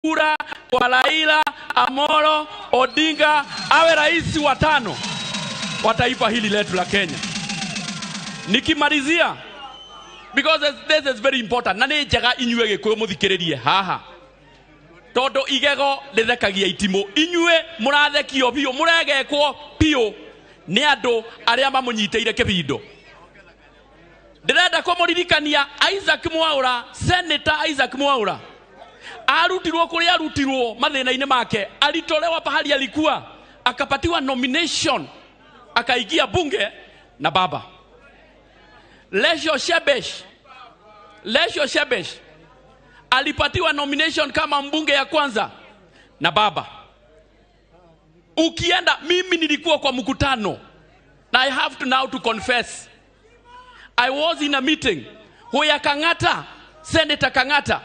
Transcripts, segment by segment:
Kura kwa Raila Amolo Odinga awe rais wa tano wa taifa hili letu la Kenya. Nikimalizia, because this is very important, na nĩ njega inyuĩ Gĩkũyũ mũthikĩrĩrie haha, tondũ igego rĩthekagia itimũ. Inyuĩ mũrathekio biũ, mũregekwo biũ nĩ andũ arĩa mamũnyitĩire kĩbindo. Ndĩrenda kũmũririkania Isaac Mwaura, Senator Isaac Mwaura arutirwo kũrĩa arutirwo mathĩna-inĩ make, alitolewa pahali alikuwa, akapatiwa nomination, akaingia bunge na baba. Lesho Shebesh, Lesho Shebesh alipatiwa nomination kama mbunge ya kwanza na baba. Ukienda, mimi nilikuwa kwa mkutano, na I have to now to confess, I was in a meeting where Kangata, Senator Kangata,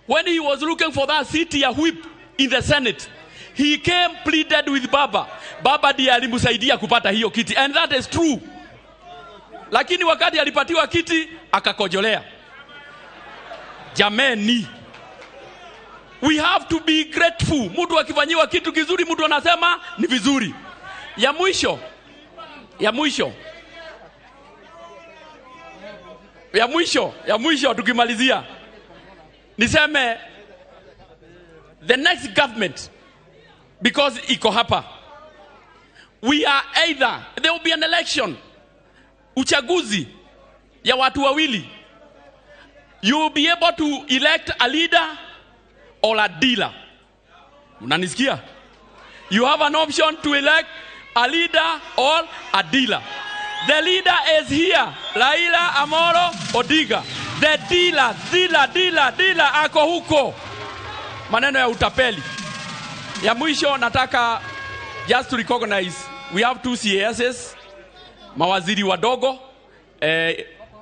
when he was looking for that seat ya whip in the Senate, he came, pleaded with baba. Baba ndiye alimsaidia kupata hiyo kiti, and that is true. Lakini wakati alipatiwa kiti akakojolea. Jameni, we have to be grateful. Mtu akifanyiwa kitu kizuri, mtu anasema ni vizuri. Ya mwisho, ya mwisho, ya mwisho, ya mwisho, tukimalizia niseme the next government, because iko hapa, we are either there will be an election, uchaguzi ya watu wawili. You will be able to elect a leader or a dealer. Unanisikia? You have an option to elect a leader or a dealer. The leader is here, Raila Amolo Odinga. The dealer, dealer, dealer, dealer ako huko. Maneno ya utapeli. Ya mwisho nataka just to recognize we have two CASs, mawaziri wadogo.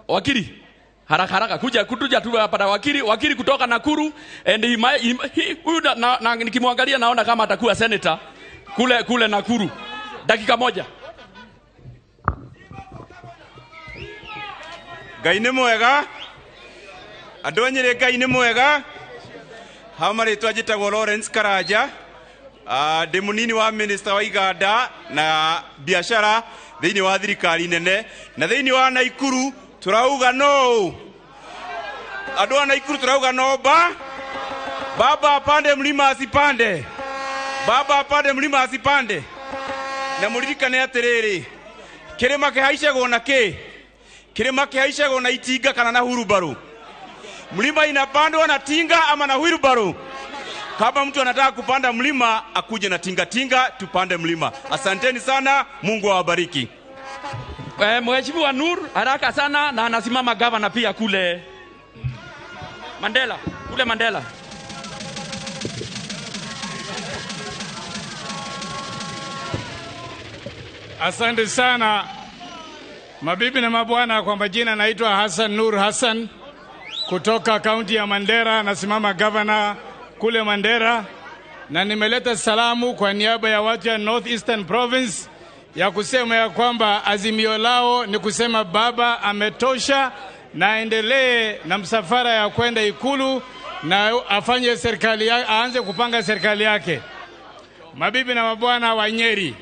Wakili haraka haraka kuja kutuja tu hapa na wakili, wakili kutoka Nakuru, and he might, he, huyu na nikimwangalia naona kama atakuwa senator kule kule Nakuru. Dakika moja. Ngai nĩ mwega, andũ a Nyĩrĩ, Ngai nĩ mwega. Ha marĩtwa njĩtagwo Lawrence Karanja. Ndĩ mũnini wa minister wa iganda na biashara thĩinĩ wa thirikari nene, na thĩinĩ wa Naikuru tũrauga no. Andũ a Naikuru tũrauga no ba baba apande mlima asipande, baba apande mlima asipande. Na mũririkane atĩrĩrĩ, kĩrĩma kĩhaicagwo na kĩ? Kĩrĩma kĩhaicagwo na itinga kana na hurubaru? Mlima inapandwa na tinga ama na wheelbarrow? Kama mtu anataka kupanda mlima akuje na tinga tinga tupande mlima. Asanteni sana, Mungu awabariki. Mheshimiwa Nur haraka sana, na anasimama gavana pia kule Mandela, kule Mandela. Asante sana mabibi na mabwana, kwa majina naitwa Hassan Nur Hassan kutoka kaunti ya Mandera, nasimama gavana kule Mandera, na nimeleta salamu kwa niaba ya watu ya North Eastern Province ya kusema ya kwamba azimio lao ni kusema baba ametosha na aendelee na msafara ya kwenda Ikulu na afanye serikali, aanze kupanga serikali yake. Mabibi na mabwana wa Nyeri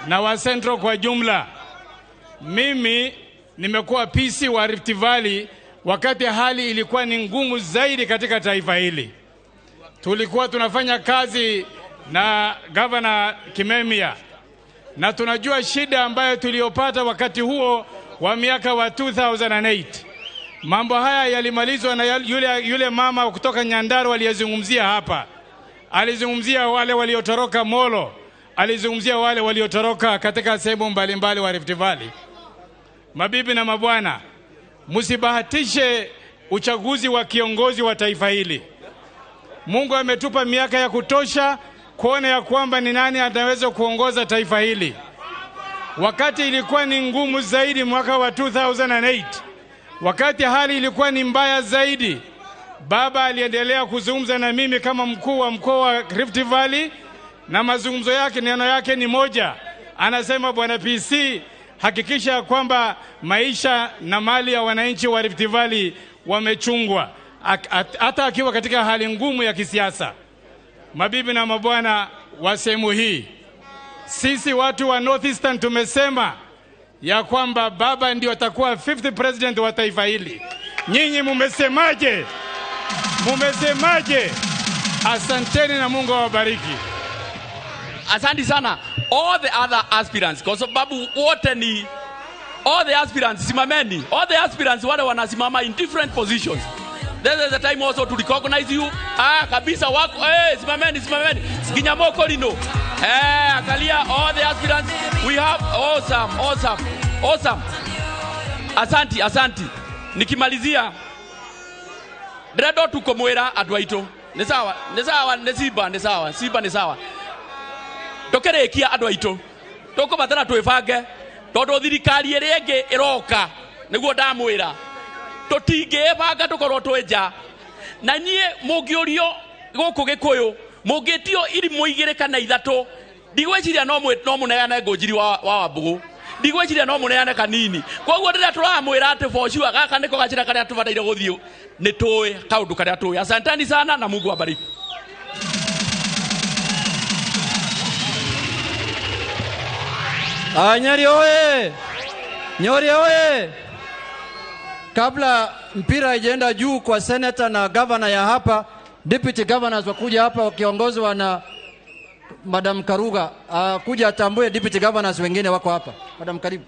na wa Central kwa jumla, mimi nimekuwa PC wa Rift Valley wakati hali ilikuwa ni ngumu zaidi katika taifa hili. Tulikuwa tunafanya kazi na Governor Kimemia, na tunajua shida ambayo tuliyopata wakati huo wa miaka wa 2008. Mambo haya yalimalizwa na yule mama kutoka Nyandarua aliyezungumzia hapa. Alizungumzia wale waliotoroka Molo, alizungumzia wale waliotoroka katika sehemu mbalimbali wa Rift Valley. Mabibi na mabwana, msibahatishe uchaguzi wa kiongozi wa taifa hili. Mungu ametupa miaka ya kutosha kuona ya kwamba ni nani ataweza kuongoza taifa hili. Wakati ilikuwa ni ngumu zaidi mwaka wa 2008, wakati hali ilikuwa ni mbaya zaidi, baba aliendelea kuzungumza na mimi kama mkuu wa mkoa wa Rift Valley, na mazungumzo yake, neno yake ni moja. Anasema, "Bwana PC, hakikisha kwamba maisha na mali ya wananchi wa Rift Valley wamechungwa," hata akiwa katika hali ngumu ya kisiasa. Mabibi na mabwana wa sehemu hii, sisi watu wa North Eastern tumesema ya kwamba baba ndio atakuwa 5th president wa taifa hili. Nyinyi mumesemaje? Mumesemaje? Asanteni na Mungu awabariki. Asante sana all the other aspirants, kwa sababu wote ni all the aspirants, simameni. All the aspirants wale wanasimama in different positions. This is the time also to recognize you. Ah, kabisa wako. Simameni, simameni. Ginyamoko lino. Angalia all the aspirants. We have awesome, awesome, awesome. Asanti, asanti. Nikimalizia ndĩrenda tukumwĩra andũ aitũ nĩ sawa, nĩ sawa, nĩ simba, nĩ sawa, simba nĩ sawa. Tũkĩrĩkia andũ aitũ tũkũbatara twĩbange tondũ thirikari ĩrĩa ĩngĩ ĩroka nĩguo ndamwĩra tũtingĩĩbanga tũkorwo twĩ nja. Na niĩ mũngĩũrio gũkũ Gĩkũyũ mũngĩtio irimũ igĩrĩ kana ithatũ ndigwĩciria no mũneane Ngũnjiri wa Wambũgũ, ndigwĩciria no mũneane Kanini. Koguo rĩrĩa tũramwĩra atĩ for sure gaka nĩko gacĩra karĩa tũbataire gũthiĩ nĩ tũĩ kaũndũ karĩa tũĩ. Asanteni sana na Mungu awabariki. Nyeri oye! Nyeri oye! Kabla mpira haijaenda juu kwa senator na governor ya hapa, deputy governors wakuja hapa wakiongozwa na Madam Karuga, kuja atambue deputy governors wengine wako hapa. Madam, karibu.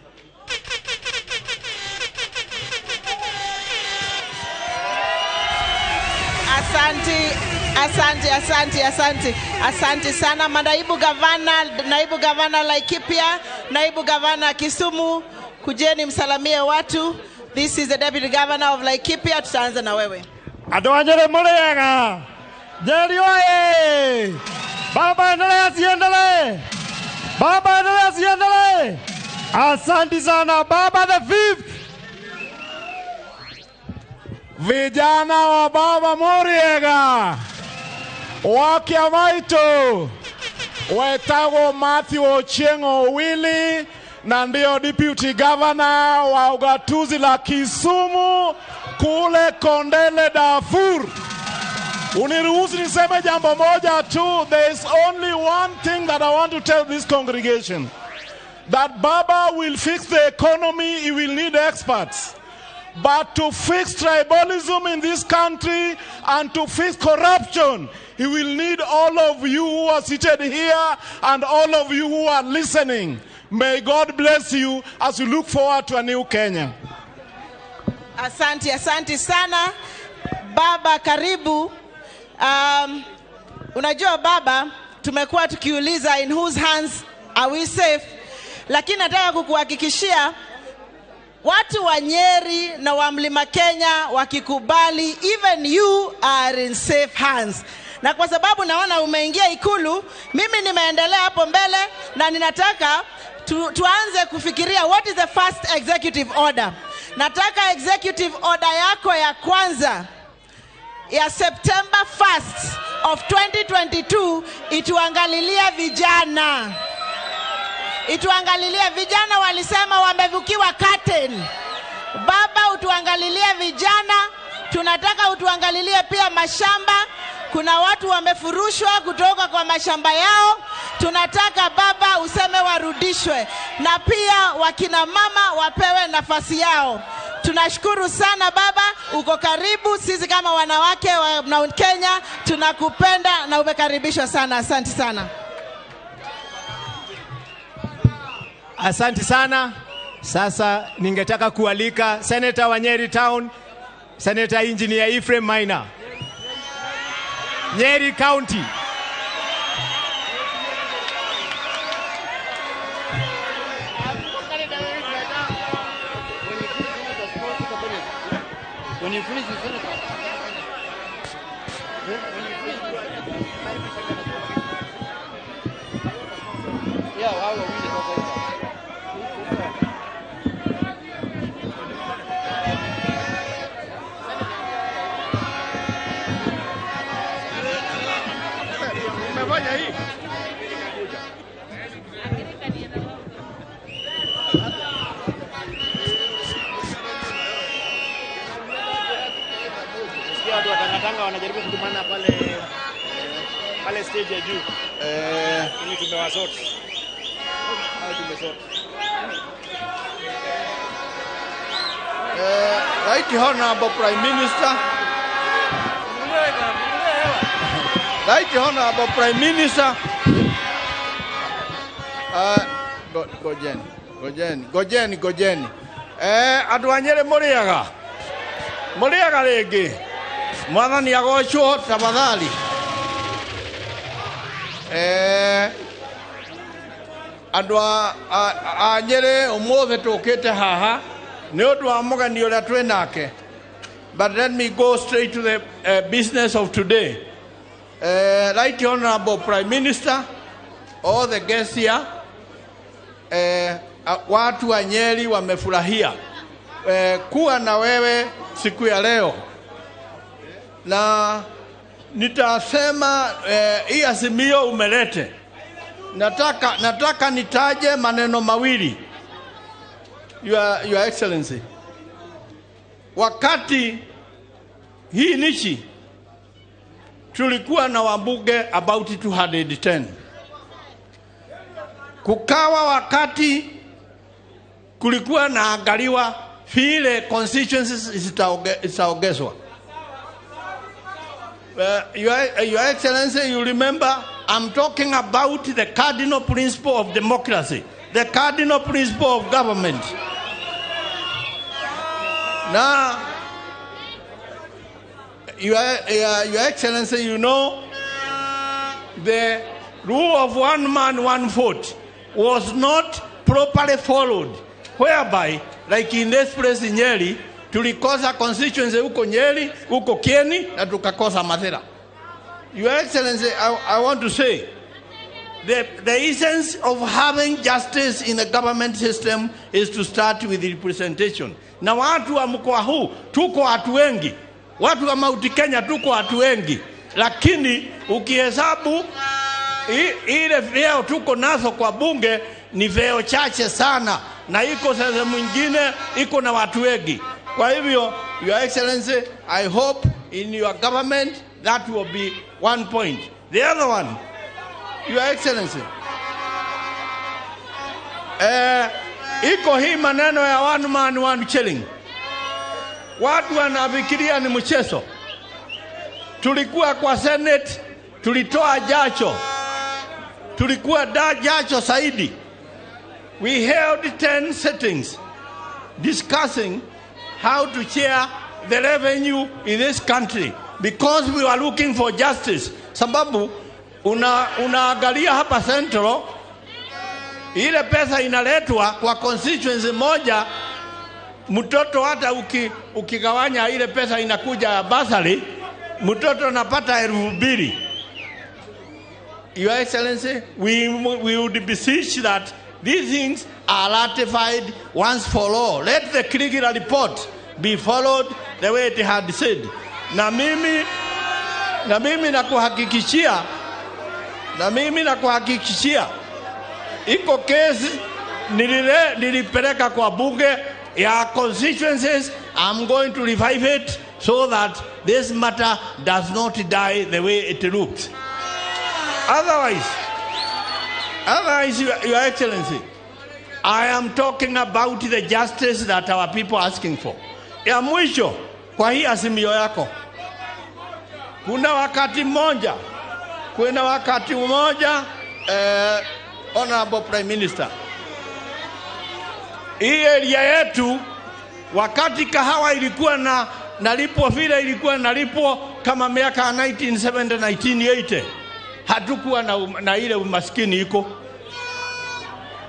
Asante, asante, asante, asante. Asante sana manaibu gavana, naibu gavana Laikipia, naibu gavana Kisumu, kujeni msalamie watu. This is the deputy governor of Laikipia. Tutaanza na wewe. Andũ a Nyeri mũrĩega? Nyeri oye! Baba endelea asiendelee? Baba endelea asiendelee? Asante sana Baba the fifth. Vijana wa Baba mũrĩega? Wakia maitu wetagwo Matthew Ochieng Owili na ndio deputy governor wa ugatuzi la Kisumu kule Kondele Darfur. Uniruhusu niseme jambo moja tu. There is only one thing that I want to tell this congregation. That Baba will fix the economy, he will need experts. But to fix tribalism in this country and to fix corruption, he will need all of you who are seated here and all of you who are listening. May God bless you as you look forward to a new Kenya. Asante, asante sana. Baba, karibu. Unajua baba, tumekuwa tukiuliza in whose hands are we safe? Lakini nataka kukuhakikishia watu wa Nyeri na wa Mlima Kenya wakikubali, even you are in safe hands. Na kwa sababu naona umeingia Ikulu, mimi nimeendelea hapo mbele na ninataka tuanze kufikiria what is the first executive order. Nataka executive order yako ya kwanza ya September 1st of 2022 ituangalilia vijana. Ituangalilia vijana, walisema wamevukiwa curtain. Baba, utuangalilie vijana. Tunataka utuangalilie pia mashamba. Kuna watu wamefurushwa kutoka kwa mashamba yao. Tunataka baba useme warudishwe, na pia wakina mama wapewe nafasi yao. Tunashukuru sana baba, uko karibu. Sisi kama wanawake wa Mount Kenya tunakupenda na umekaribishwa sana. Asante sana. Asante sana. Sasa ningetaka kualika Senator wa Nyeri Town, Senator Engineer Ephraim Maina, Nyeri County. When you finish the senator, when you finish the senator, yeah, how are we? Wanajaribu kutumana pale pale. Ile stage ya juu. Ili tumewasort. Hao tumesort. Right Honorable Prime Minister, Right Honorable Prime Minister, gojeni, gojeni, gojeni, gojeni. Andũ a Nyĩrĩ mũrĩaga, mũrĩaga rĩngĩ. Mwathani agocwo tafadhali. Andũ a Nyĩrĩ ũmũthĩ tũkĩte haha nĩ ũndũ wa mũgeni ũrĩa twĩ nake. But let me go straight to the business of today. Right Honorable Prime Minister, all the guests here, watu wa Nyeri wamefurahia kuwa na wewe siku ya leo, na nitasema hii azimio umelete. Nataka nitaje maneno mawili, Your Excellency. Wakati hii nchi tulikuwa na wabunge about 210. Kukawa wakati kulikuwa na angaliwa vile constituencies zitaongezwa. Your Excellency, you remember I'm talking about the cardinal principle of democracy, the cardinal principle of government. Now, Your Excellency, you know, the rule of one man, one vote was not properly followed, whereby, like in this place in Nyeri, tulikosa constituency huko Nyeri, huko Kieni, na tukakosa Mathira. Your Excellency, I want to say, the essence of having justice in the government system is to start with representation. Na watu wa mkoa huu tuko watu wengi, watu wa Mount Kenya tuko watu wengi, lakini ukihesabu ile vyeo tuko nazo kwa bunge ni vyeo chache sana, na iko sehemu mwingine iko na watu wengi. Kwa hivyo, Your Excellency, I hope in your government that will be one point. The other one, Your Excellency, iko hii maneno ya one man one shilling. Watu wanafikiria ni mchezo. Tulikuwa kwa Senate, tulitoa jasho. Tulikuwa da jasho zaidi. We held 10 sittings discussing how to share the revenue in this country because we were looking for justice. Sababu unaangalia hapa Central, ile pesa inaletwa kwa constituency moja, mtoto hata ukigawanya ile pesa inakuja ya basari, mtoto anapata 2,000. Your Excellency, we would beseech that these things are ratified once for all. Let the Kriegler report be followed the way it had said. Na mimi nakuhakikishia, iko kesi nilipeleka kwa bunge ya constituencies. I'm going to revive it so that this matter does not die the way it looks. Otherwise, Your Excellency, I am talking about the justice that our people are asking for. Ya mwisho, kwa hii azimio yako, kuna wakati mmoja, Honorable Prime Minister, hii area yetu, wakati kahawa ilikuwa na nalipwa vile ilikuwa nalipwa kama miaka 1970, 1980, hatukuwa na ile umaskini iko.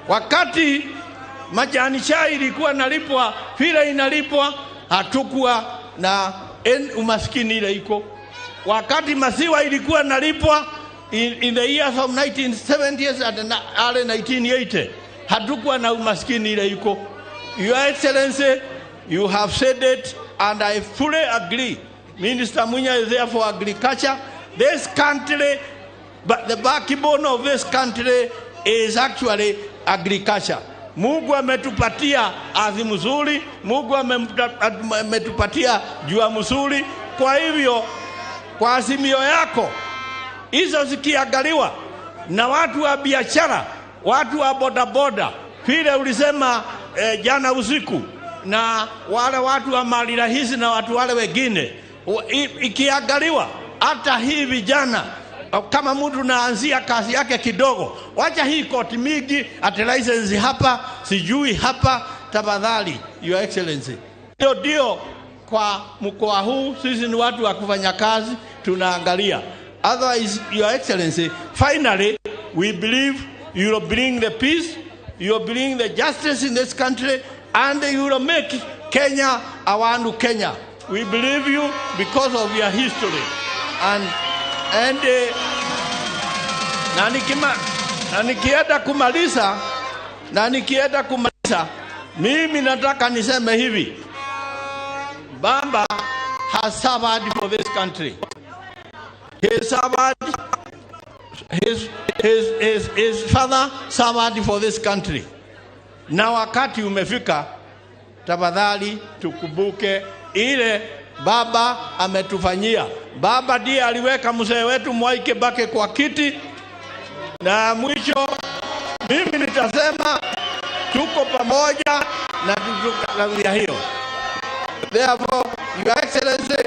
Wakati majani chai ilikuwa nalipwa vile inalipwa, hatukuwa na umaskini ile iko. Wakati maziwa ilikuwa nalipwa in the years of 1970s and early 1980, hatukuwa na umaskini ile iko. Your Excellency, you have said it and I fully agree. Minister Munya is there for agriculture. This country, but the backbone of this country is actually agriculture. Mungu ametupatia ardhi mzuri, Mungu ametupatia jua mzuri. Kwa hivyo, kwa azimio yako, Hizo zikiangaliwa na watu wa biashara, watu wa bodaboda, vile ulisema jana usiku, na wale watu wa mali rahisi na watu wale wengine, ikiangaliwa hata hii vijana, kama mtu naanzia kazi yake kidogo, wacha hii koti mingi, ati license hapa, sijui hapa. Tafadhali Your Excellency, ndio ndio kwa mkoa huu sisi ni watu wa kufanya kazi, tunaangalia. Otherwise, Your Excellency, finally we believe you will bring the peace, you will bring the justice in this country, and you will make Kenya a one Kenya. We believe you because of your history. And na nikienda kumaliza, mimi nataka niseme hivi: Baba has suffered for this country. He suffered, his father suffered for this country. Na wakati umefika, tafadhali tukumbuke ile baba ametufanyia. Baba ndiye aliweka mzee wetu Mwai Kibaki kwa kiti, na mwisho mimi nitasema tuko pamoja na tutukalia hiyo. Therefore, Your Excellency,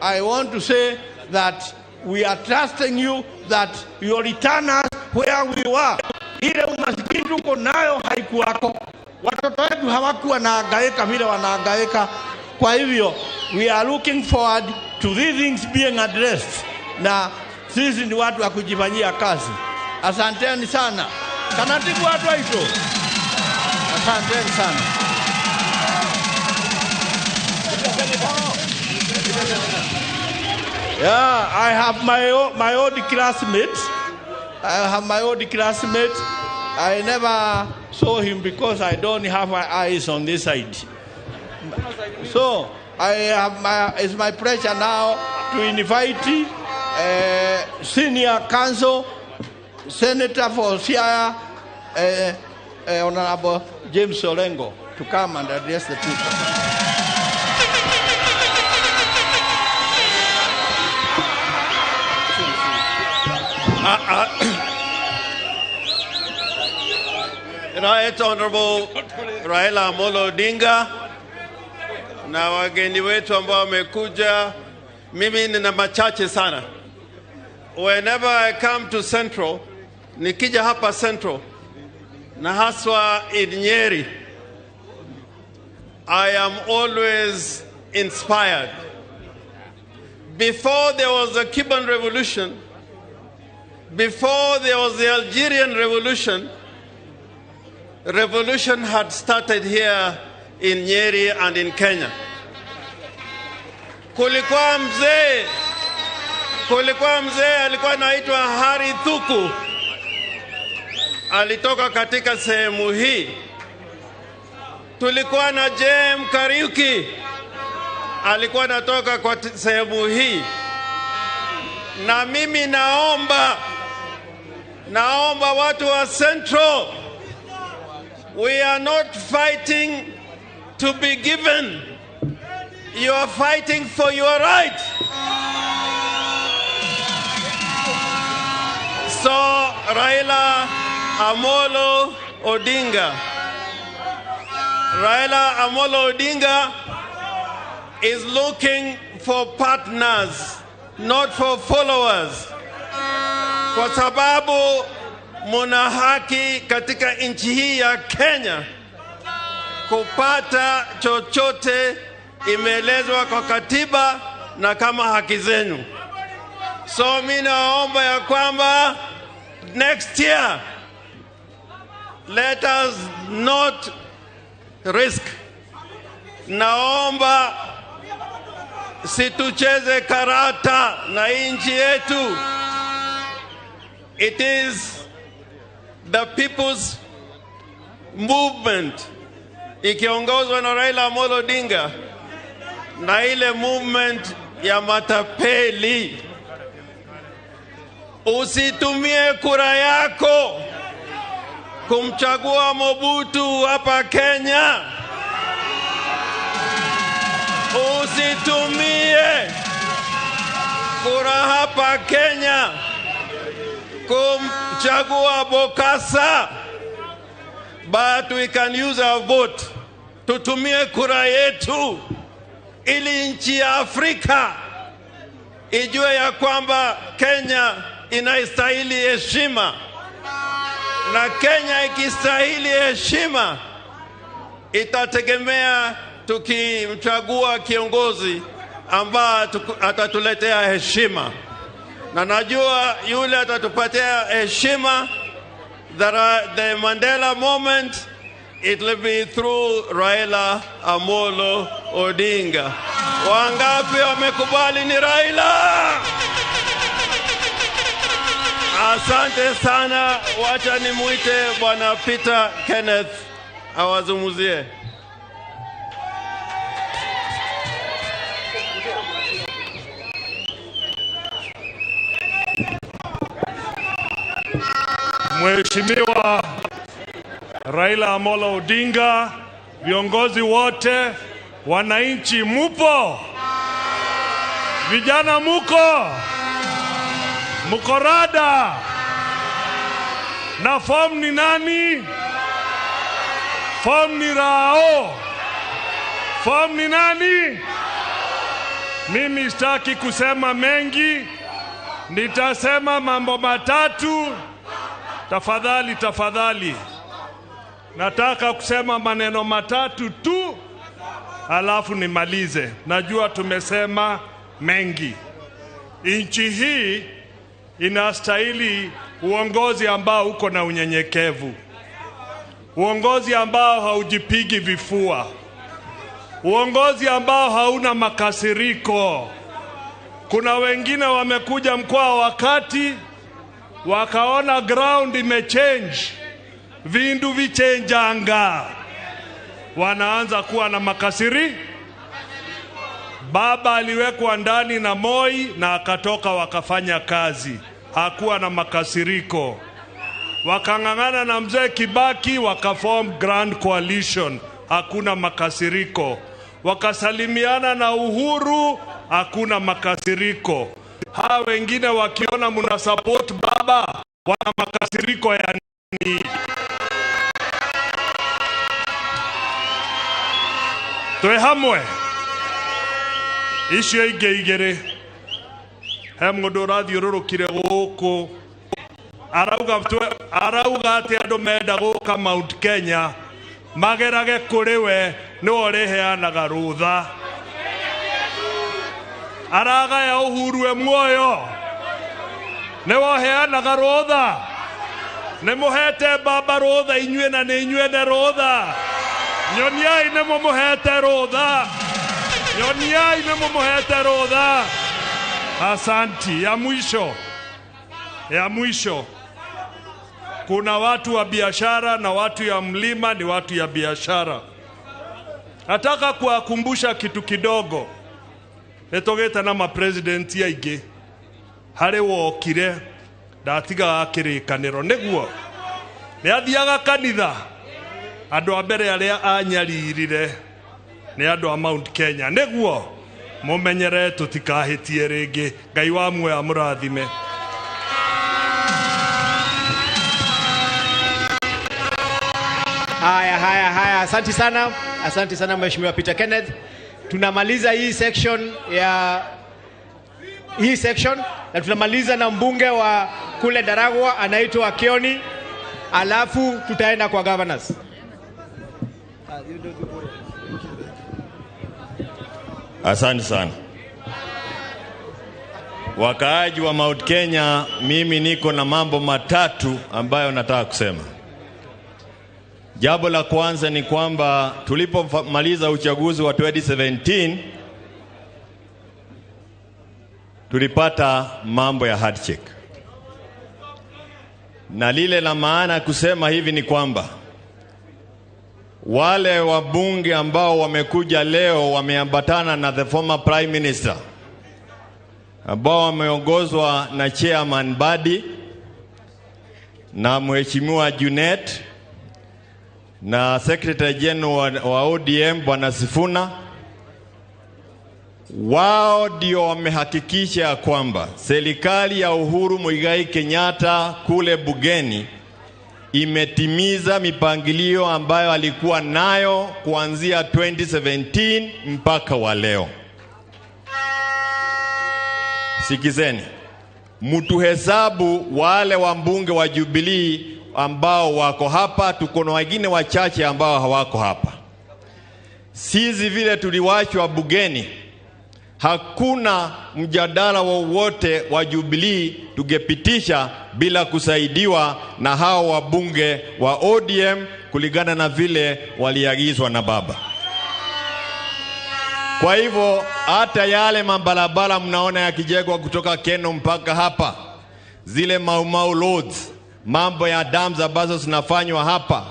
I want to say that we are trusting you that you will return us where we were. Ile umasikini tuko nayo haikuwako. Watoto wetu hawakuwa nahangaika vile wanahangaika. Kwa hivyo, we are looking forward to these things being addressed, na sisi ni watu wa kujifanyia kazi. Asanteni sana. Kanatibu watu waito. Asanteni sana. Yeah, I have my old classmate. I have my old classmate. I never saw him because I don't have my eyes on this side. So it's my pleasure now to invite Senior Counsel, Senator for Siaya, Honorable James Orengo, to come and address the people. Right Honorable Raila Amolo Odinga na wageni wetu ambao wamekuja, mimi nina machache sana. Whenever I come to Central, nikija hapa Central na haswa in Nyeri, I am always inspired. Before there was the Cuban Revolution, before there was the Algerian Revolution, revolution had started here in Nyeri and in Kenya. Kulikuwa mzee alikuwa anaitwa Harry Thuku, alitoka katika sehemu hii. Tulikuwa na JM Kariuki, alikuwa anatoka kwa sehemu hii. Na mimi naomba watu wa Central, we are not fighting to be given. You are fighting for your right. So Raila Amolo Odinga, Raila Amolo Odinga is looking for partners, not for followers. Kwa sababu muna haki katika nchi hii ya Kenya kupata chochote imeelezwa kwa katiba na kama haki zenu. So mi naomba ya kwamba next year let us not risk. Naomba situcheze karata na nchi yetu. It is the people's movement ikiongozwa na Raila Amolo Odinga na ile movement ya matapeli. Usitumie kura yako kumchagua Mobutu hapa Kenya. Usitumie kura hapa Kenya kumchagua Bokassa, but we can use our vote, tutumie kura yetu ili nchi ya Afrika ijue ya kwamba Kenya inaistahili heshima, na Kenya ikistahili heshima itategemea tukimchagua kiongozi ambaye atatuletea heshima, na najua yule atatupatia heshima, the Mandela moment, it will be through Raila Amolo Odinga. Wangapi wamekubali ni Raila? Asante sana. Wacha nimuite Bwana Peter Kenneth awazungumzie. Mheshimiwa Raila Amolo Odinga, viongozi wote, wananchi mupo? Vijana muko? Muko rada? Na form ni nani? Form ni Rao. Form ni nani? Mimi sitaki kusema mengi, nitasema mambo matatu. Tafadhali, tafadhali. Nataka kusema maneno matatu tu, alafu nimalize. Najua tumesema mengi. Nchi hii inastahili uongozi ambao uko na unyenyekevu, uongozi ambao haujipigi vifua, uongozi ambao hauna makasiriko. Kuna wengine wamekuja mkoa wakati wakaona ground imechange, vindu vichenjanga, wanaanza kuwa na makasiri. Baba aliwekwa ndani na Moi na akatoka, wakafanya kazi, hakuwa na makasiriko. Wakang'ang'ana na mzee Kibaki, wakaform Grand Coalition, hakuna makasiriko. Wakasalimiana na Uhuru, hakuna makasiriko. Hawa wengine wakiona muna support baba, wana makasiriko ya nini? Twe hamwe icio ingĩ igĩrĩ, he mũndũ ũrathiũrũrũkire gũkũ arauga atĩ andũ menda gũka Mount Kenya magerage kũrĩ we, nĩwe ũrĩheanaga rũtha. Aragaya Uhuru e muoyo, nĩwe ũheanaga rũtha. Nĩmũhete baba rũtha inyuĩ, na nĩ inyuĩ ene rũtha. Nyoniai nĩmũmũhete rũtha. Nyoniai nĩmũmũhete rũtha. Asanti. Ya mwisho, ya mwisho, kuna watu wa biashara na watu ya mlima ni watu ya biashara. Nataka kuwakumbusha kitu kidogo. Nĩtũgĩte na mapresidenti aingĩ, harĩ wokire ndatigaga kĩrĩkanĩro, nĩguo nĩathiaga kanitha. Andũ a mbere arĩa anyaririre nĩ andũ a Mount Kenya, nĩguo mũmenyere tũtikahĩtie rĩngĩ. Ngai wa muoyo amũrathime. Haya, haya, haya. Asante sana. Asante sana Mheshimiwa Peter Kenneth. Tunamaliza hii section ya hii section na tunamaliza na mbunge wa kule Daragwa anaitwa Kioni, alafu tutaenda kwa governors. Asante sana. Wakaaji wa Mount Kenya, mimi niko na mambo matatu ambayo nataka kusema. Jambo la kwanza ni kwamba tulipomaliza uchaguzi wa 2017 tulipata mambo ya handshake. Na lile la maana kusema hivi ni kwamba wale wabunge ambao wamekuja leo wameambatana na the former prime minister, ambao wameongozwa na chairman Badi na Mheshimiwa Junet na Secretary General wa ODM Bwana Sifuna Wao ndio wamehakikisha ya kwamba serikali ya Uhuru Muigai Kenyatta kule bugeni imetimiza mipangilio ambayo alikuwa nayo kuanzia 2017 mpaka wa leo. Sikizeni, mtuhesabu wale wambunge wa Jubilee ambao wako hapa, tuko na wengine wachache ambao hawako hapa. Sisi vile tuliwachwa bugeni, hakuna mjadala wowote wa Jubilee tungepitisha bila kusaidiwa na hao wabunge wa ODM kulingana na vile waliagizwa na baba. Kwa hivyo hata yale mabarabara mnaona yakijengwa kutoka Keno mpaka hapa, zile Mau Mau roads, mambo ya dams ambazo zinafanywa hapa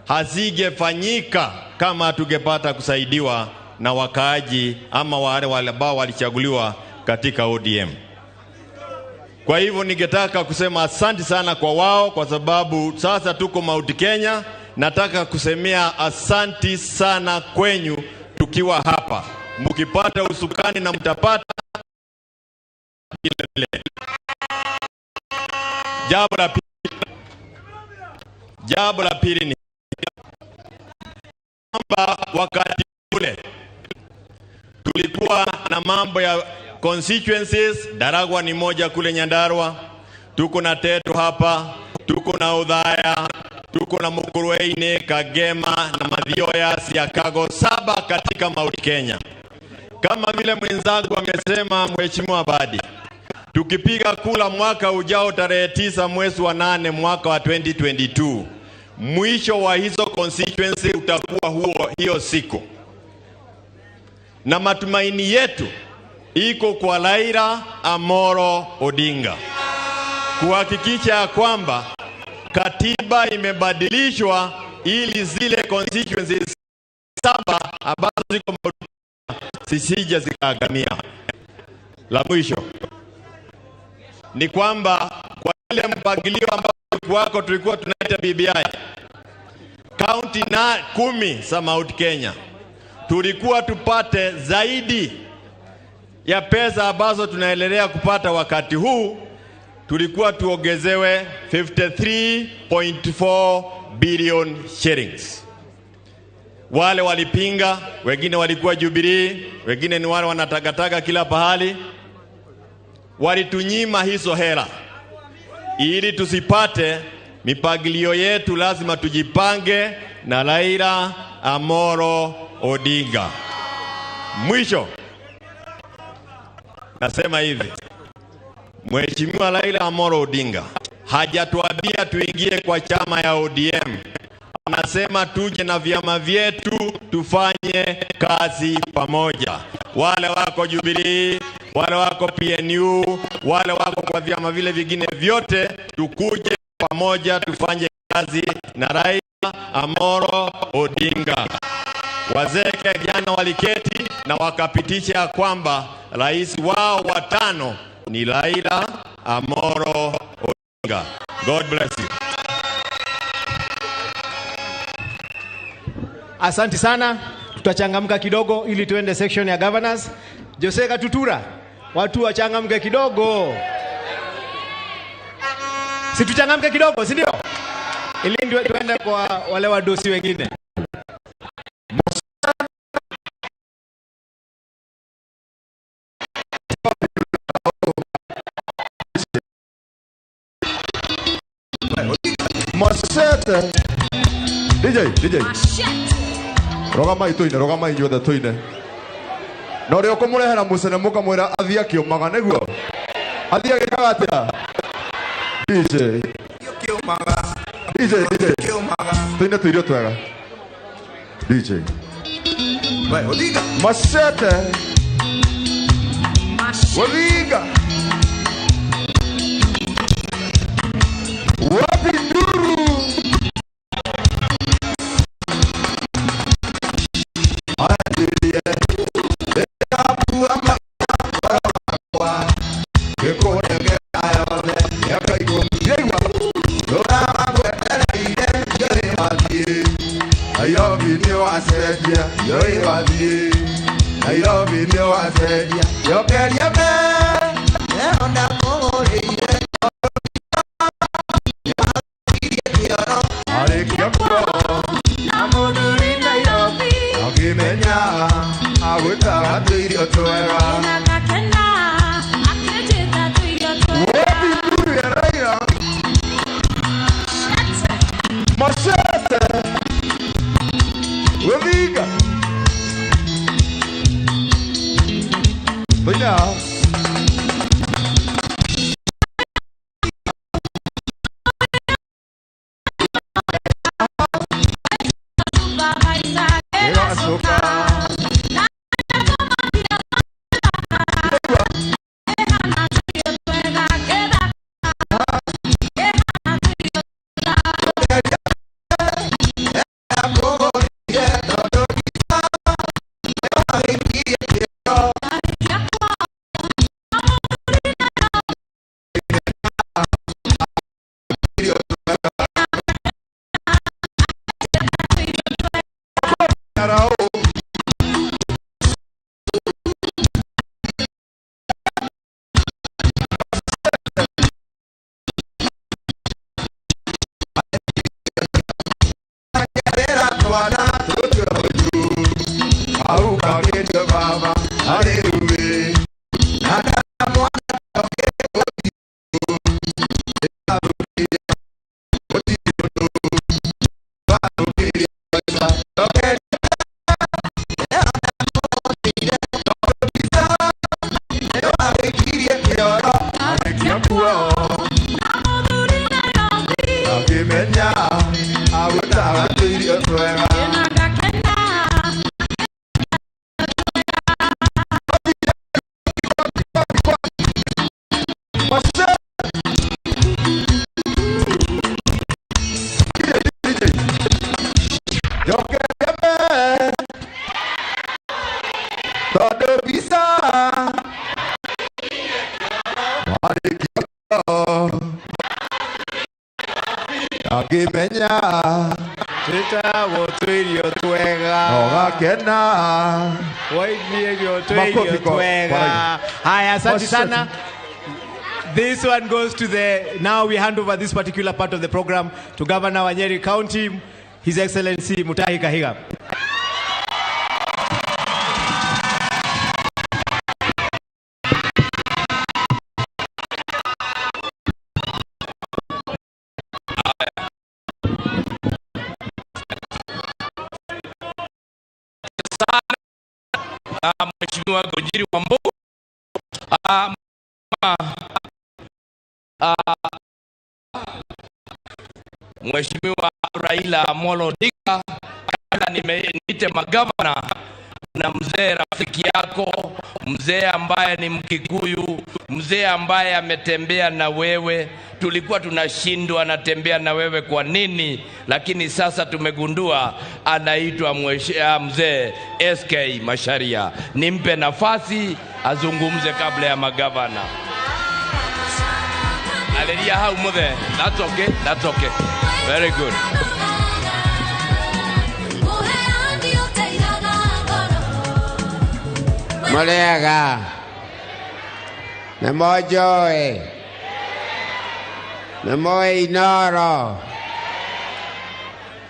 hazingefanyika kama tungepata kusaidiwa na wakaaji ama wale ambao walichaguliwa katika ODM. Kwa hivyo ningetaka kusema asante sana kwa wao, kwa sababu sasa tuko Mount Kenya. Nataka kusemea asanti sana kwenyu tukiwa hapa. Mkipata usukani na mtapata vile. Jambo la pili ni kwamba wakati ule tulikuwa na mambo ya constituencies. Daragwa ni moja kule Nyandarua, tuko na Tetu hapa, tuko na Udhaya, tuko na Mukurweini, Kagema na Mathioya, Siakago, 7 katika Mount Kenya. Kama vile mwenzangu amesema Mheshimiwa Badi, tukipiga kula mwaka ujao tarehe 9 mwezi wa 8 mwaka wa 2022, mwisho wa hizo constituency utakuwa huo hiyo siku. Na matumaini yetu iko kwa Raila Amolo Odinga kuhakikisha kwamba katiba imebadilishwa ili zile constituencies 7 ambazo ziko zisije zikaagamia. La mwisho ni kwamba kwa ile mpangilio ambao wako tulikuwa tunaita BBI, county na 10 za Mount Kenya tulikuwa tupate zaidi ya pesa ambazo tunaendelea kupata wakati huu, tulikuwa tuongezewe 53.4 billion shillings. Wale walipinga, wengine walikuwa Jubilee, wengine ni wale wanatakataka kila pahali, walitunyima hizo hela ili tusipate. Mipangilio yetu lazima tujipange na Raila Amolo Odinga. Mwisho nasema hivi, Mheshimiwa Raila Amolo Odinga hajatuambia tuingie kwa chama ya ODM. Anasema tuje na vyama vyetu tufanye kazi pamoja. Wale wako Jubilee, wale wako PNU, wale wako kwa vyama vile vingine vyote, tukuje pamoja tufanye kazi na Raila Amolo Odinga. Wazee jana waliketi na wakapitisha kwamba rais wao wa 5 ni Raila Amolo Odinga. God bless you. Asante sana. Tutachangamka kidogo ili tuende section ya governors. Jose Katutura, watu wachangamke kidogo. Si tuchangamke kidogo, si ndio? Ili ndio tuende kwa wale wadosi wengine. Mosete. DJ. Rogamai tuine, rogamai inyuothe tuine. Na ũrĩa ũkũmũrehera mũcene mũkamwĩra athiĩ akĩũmaga nĩguo. Athiĩ agĩkaga atĩa? DJ. DJ. Tuine tũirio twega. DJ. Machete. Odinga. Wapi nduru? Nairobi nĩ wacenjia Jokeria me Leo ndakũgũrĩire Arĩkia kuo na mũthuri Nairobi Akĩmenya agwĩtaga tũirio twega Wapi nduru ya Raila Mashete Weviga Bina Akĩmenya twĩtagwo tũirio twega Ogakena Waigĩrio Makofi tũirio kwa twega. Raila. Haya, asante Mashete. sana. This one goes to the, now we hand over this particular part of the program to Governor wa Nyeri County, His Excellency Mutahi Kahiga. Sana Mheshimiwa Gojiri Wambugu, Mheshimiwa Raila Amolo Odinga, kabla niite magavana na mzee rafiki yako, mzee ambaye ni Mkikuyu, mzee ambaye ametembea na wewe. Tulikuwa tunashindwa anatembea na wewe kwa nini, lakini sasa tumegundua anaitwa mzee SK Macharia. Nimpe nafasi azungumze kabla ya magavana. Aleria hau muthe. That's okay, that's okay. Very good. Mũrĩega nĩ mũnjũĩ nĩ mũĩ Inooro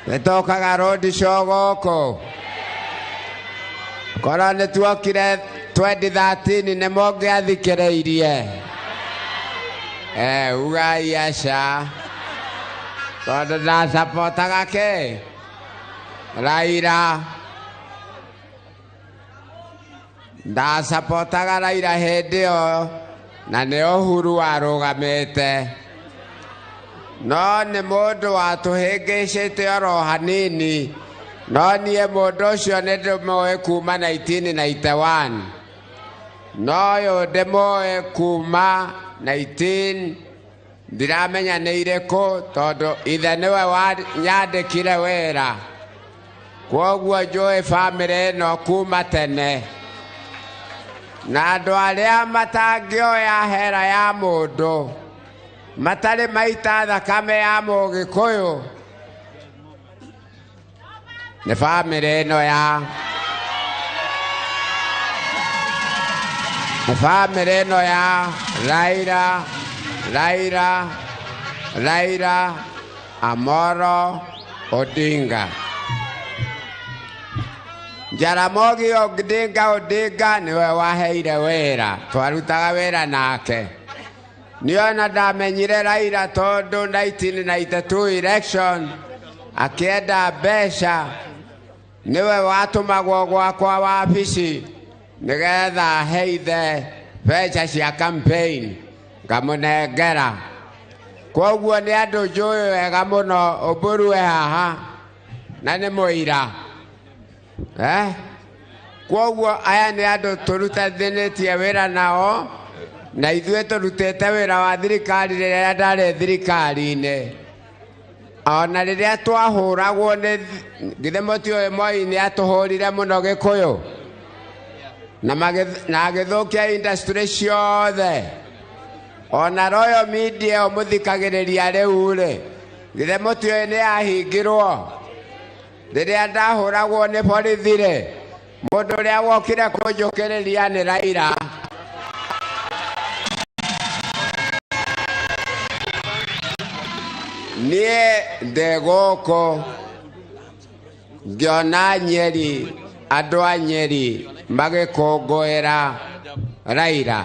nĩ tũkaga road show gũkũ korwo nĩ tuokire 2013 nĩ mũngĩathikĩrĩirie ugai aca tondũ ndacapotaga kĩ Raila ndacapotaga Raila hĩndĩ ĩyo na nĩ Uhuru warũgamĩte no nĩ mũndũ watũhĩngĩcĩte oro hanini no niĩ mũndũ ũcio nĩ ndĩmũĩ kuma 1991 no ũyũ ndĩmũĩ kuma 19 ndiramenya nĩ irĩkũ tondũ ithe nĩwe wanyandĩkire wĩra kwoguo njũĩ bamĩrĩ ĩno kuma tene na andũ arĩa matangĩoya hera ya mũndũ matarĩ maita thakame ya mũgĩkũyũ nĩ bamĩrĩ ĩno ya Nĩ bamĩrĩ ĩno ya Raila, Raila, Raila Amolo Odinga. Jaramogi Odinga Odinga niwe waheire wĩra, twarutaga wĩra nake. Niona ndamenyire Raila tondũ 1992 election akĩenda mbeca, niwe watũmagwo gwakwa wabici nĩgetha aheithe mbeca cia campaign ngamũnengera. Kwoguo nĩ andũ njũĩ wega mũno, Ũmburu e haha na nĩ mũira. Kwoguo aya nĩ andũ tũrutithanĩtie wĩra nao, na ithuĩ tũrutĩte wĩra wa thirikari rĩrĩa ndarĩ thirikari-inĩ. Ona rĩrĩa twahũragwo nĩ githĩ mũtiũĩ Moi nĩ atũhũrire mũno Gĩkũyũ na agĩthũkia industry ciothe. Ona Royal Media ũmũthikagĩrĩria rĩu rĩ, githĩ mũtiũĩ nĩ yahingirwo. Rĩrĩa ndahũragwo nĩ borithi rĩ, mũndũ ũrĩa wokire kũnjũkĩrĩria nĩ Raila. Niĩ ndĩ gũkũ ngĩona Nyeri, andũ a Nyeri magĩkũngũĩra Raila,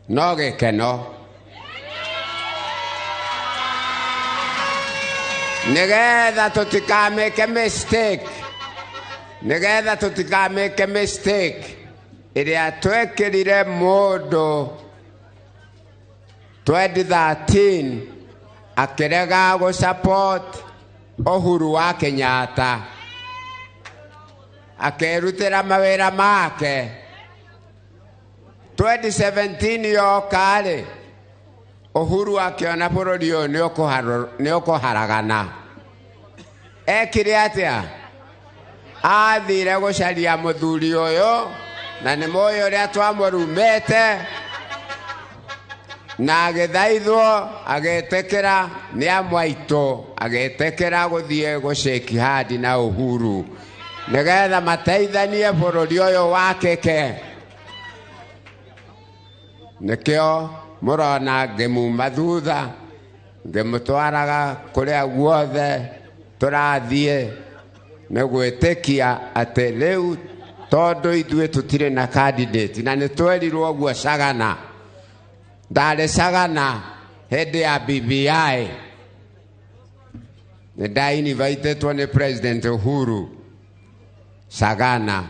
no gĩkeno. Nĩgetha tũtikamĩke mistake, nĩgetha tũtikamĩke mistake ĩrĩa twekĩrire mũndũ 2013 akĩrega gũ-support Uhuru wa Kenyatta, akerutĩra mawĩra make. 2017 yoka rĩ, Uhuru akĩona bũrũri ũyũ nĩ ũkũharagana. Ekire atĩa? Athire gũcaria mũthuri ũyũ, na nĩ mũĩ ũrĩa twamũrumĩte, na agĩthaithwo agĩtĩkĩra nĩ amwe aitũ, agĩtĩkĩra gũthiĩ gũshake hand na Uhuru nĩgetha mateithanie bũrũri ũyũ wakĩke. Nĩkĩo mũrona ngĩmuma thutha, ngĩmũtwaraga kũrĩa guothe tũrathiĩ, nĩ gwĩtĩkia atĩ rĩu tondũ ithuĩ tũtirĩ na candidate, na nĩ twerirwo ũguo Sagana. Ndarĩ Sagana hĩndĩ ya BBI, nĩ ndainvitetwo nĩ President Uhuru Sagana,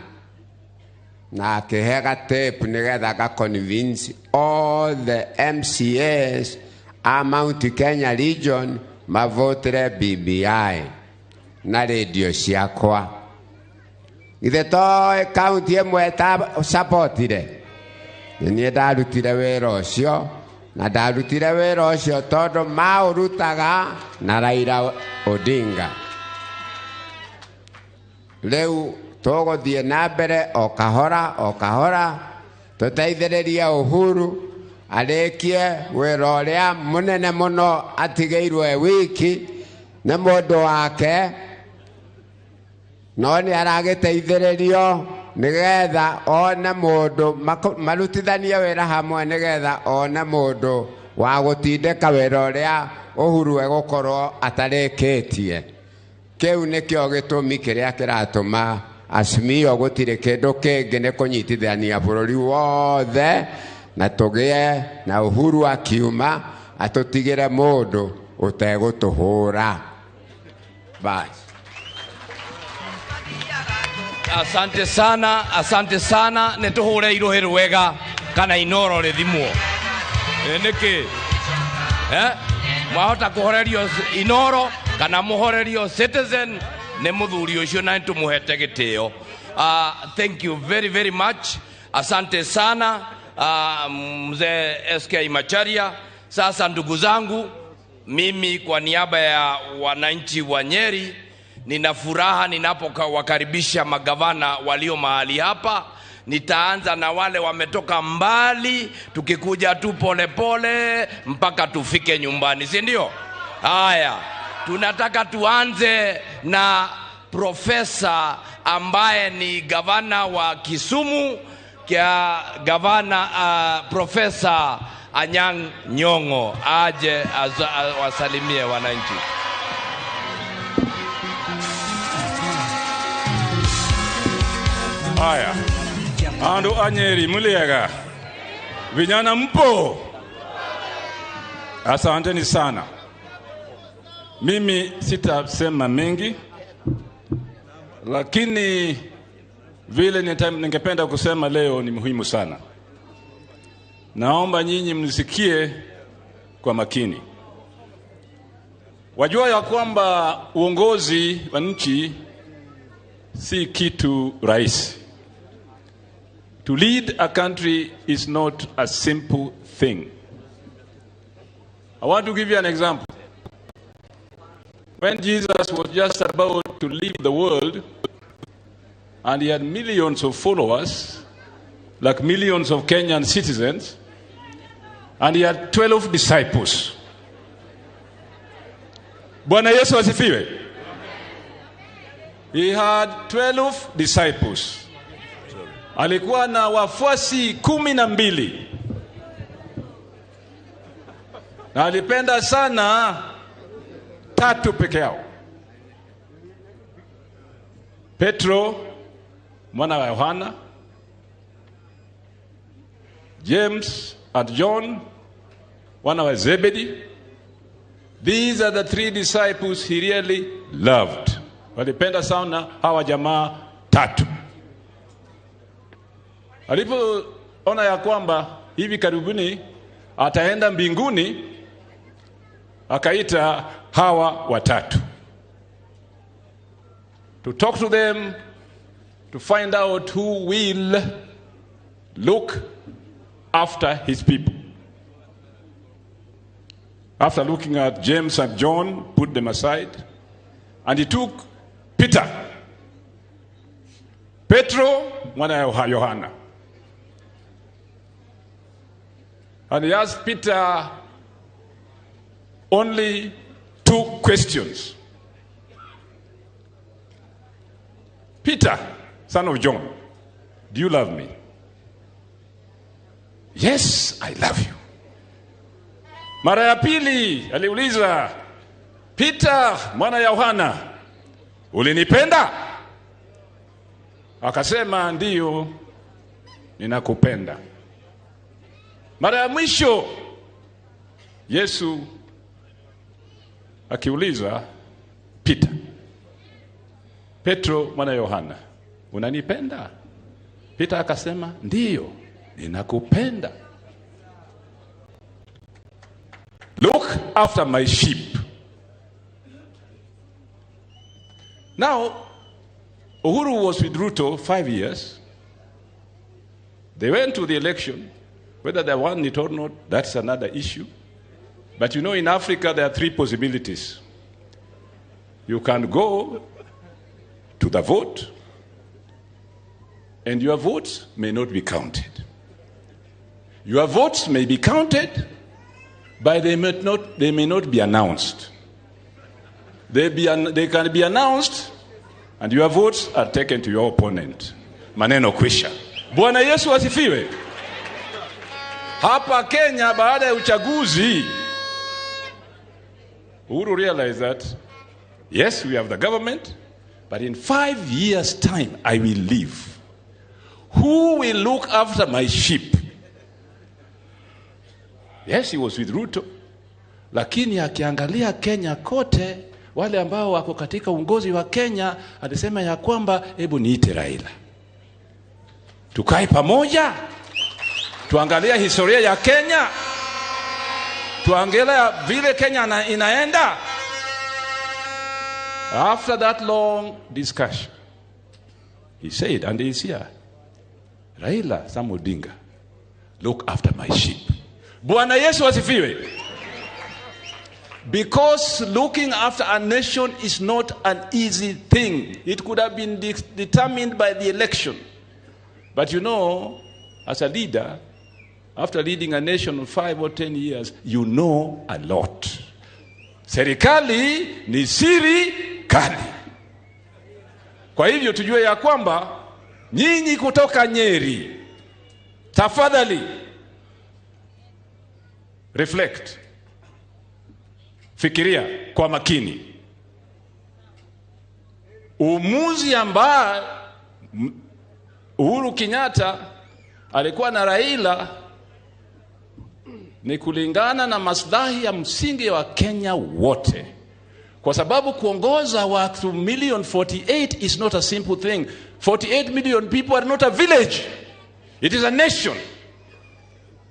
na akĩhe ga tape nĩgetha ga convince all the MCAs a Mount Kenya region mavotire BBI na radio ciakwa. Ithe to kaunti ĩmwe supportire, niĩ ndarutire wĩra ũcio, na ndarutire wĩra ũcio tondũ maũrutaga na Raila Odinga. Rĩu tũgũthiĩ na mbere o kahora o kahora, tũteithĩrĩrie Uhuru arĩkie wĩra ũrĩa mũnene mũno atigĩirwo e wiki nĩ mũndũ wake, no nĩ aragĩteithĩrĩrio nĩgetha one mũndũ marutithanie wĩra hamwe, nĩgetha one mũndũ wa gũtindĩka wĩra ũrĩa Uhuru egũkorwo atarĩkĩtie. Kĩu nĩkĩo gĩtũmi kĩrĩa kĩratũma Azimio gũtirĩ kĩndũ kĩngĩ, nĩ kũnyitithania bũrũri wothe na tũgĩe na Uhuru akiuma atũtigĩre mũndũ ũtegũtũhũra. Basi. Asante sana, asante sana. Nĩtũhũre iruhĩ rwega kana inoro rĩthimwo. Nĩkĩ? Mwahota kũhorerio inoro kana mũhorerio Citizen nĩ mũthuri ũcio, na nĩtũmũhete gĩtĩo. Thank you very very much. Asante sana mzee SK Macharia. Sasa ndugu zangu, mimi kwa niaba ya wananchi wa Nyeri nina furaha ninapowakaribisha magavana walio mahali hapa. Nitaanza na wale wametoka mbali, tukikuja tu pole pole mpaka tufike nyumbani, si ndio? Haya, tunataka tuanze na profesa ambaye ni gavana wa Kisumu, kia gavana Profesa Anyang' Nyong'o aje wasalimie wananchi. Haya, andu anyeri muliega, vijana mpo? Asanteni sana. Mimi sitasema mengi, lakini vile ningependa kusema leo ni muhimu sana. Naomba nyinyi mnisikie kwa makini. Wajua ya kwamba uongozi wa nchi si kitu rahisi. To lead a country is not a simple thing. I want to give you an example. When Jesus was just about to leave the world, and he had millions of followers, like millions of Kenyan citizens, and he had 12 disciples. Bwana Yesu asifiwe. He had 12 disciples. Alikuwa na wafuasi 12. Na alipenda sana tatu peke yao. Petro mwana wa Yohana, James and John wana wa Zebedee. These are the three disciples he really loved. Walipenda sana hawa jamaa tatu. Alipoona ya kwamba hivi karibuni ataenda mbinguni, akaita hawa watatu to talk to them, to find out who will look after his people. After looking at James and John, put them aside, and he took Peter, Petro mwana wa Yohana, and he asked Peter only two questions. Peter, son of John, do you love me? Yes, I love you. Mara ya pili aliuliza, Peter mwana ya Yohana, ulinipenda? Akasema, ndiyo, ninakupenda. Mara ya mwisho Yesu akiuliza Peter, Petro mwana Yohana, unanipenda? Peter akasema, ndiyo, ninakupenda. Look after my sheep. Now, Uhuru was with Ruto 5 years. They went to the election. Whether they won it or not, that's another issue. But you know, in Africa, there are three possibilities. You can go to the vote, and your votes may not be counted. Your votes may be counted, but they may not be announced. They can be announced, and your votes are taken to your opponent. Maneno kwisha. Bwana Yesu asifiwe. Hapa Kenya, baada ya uchaguzi, Uhuru realized that, yes, we have the government, but in 5 years' time, I will leave. Who will look after my sheep? Yes, he was with Ruto. Lakini akiangalia Kenya kote, wale ambao wako katika uongozi wa Kenya, alisema ya kwamba, hebu niite Raila. Tukae pamoja, tuangalia historia ya Kenya, tuangalia vile Kenya inaenda. After that long discussion, he said, and he is here, Raila Sam Odinga, look after my sheep. Bwana Yesu asifiwe. Because looking after a nation is not an easy thing. It could have been determined by the election. But you know, as a leader, after leading a nation for 5 or 10 years, you know a lot. Serikali ni siri kali. Kwa hivyo tujue ya kwamba nyinyi kutoka Nyeri, Tafadhali reflect, fikiria kwa makini uamuzi ambao Uhuru Kenyatta alikuwa na Raila ni kulingana na maslahi ya msingi wa Kenya wote, kwa sababu kuongoza watu million 48 is not a simple thing. 48 million people are not a village, it is a nation.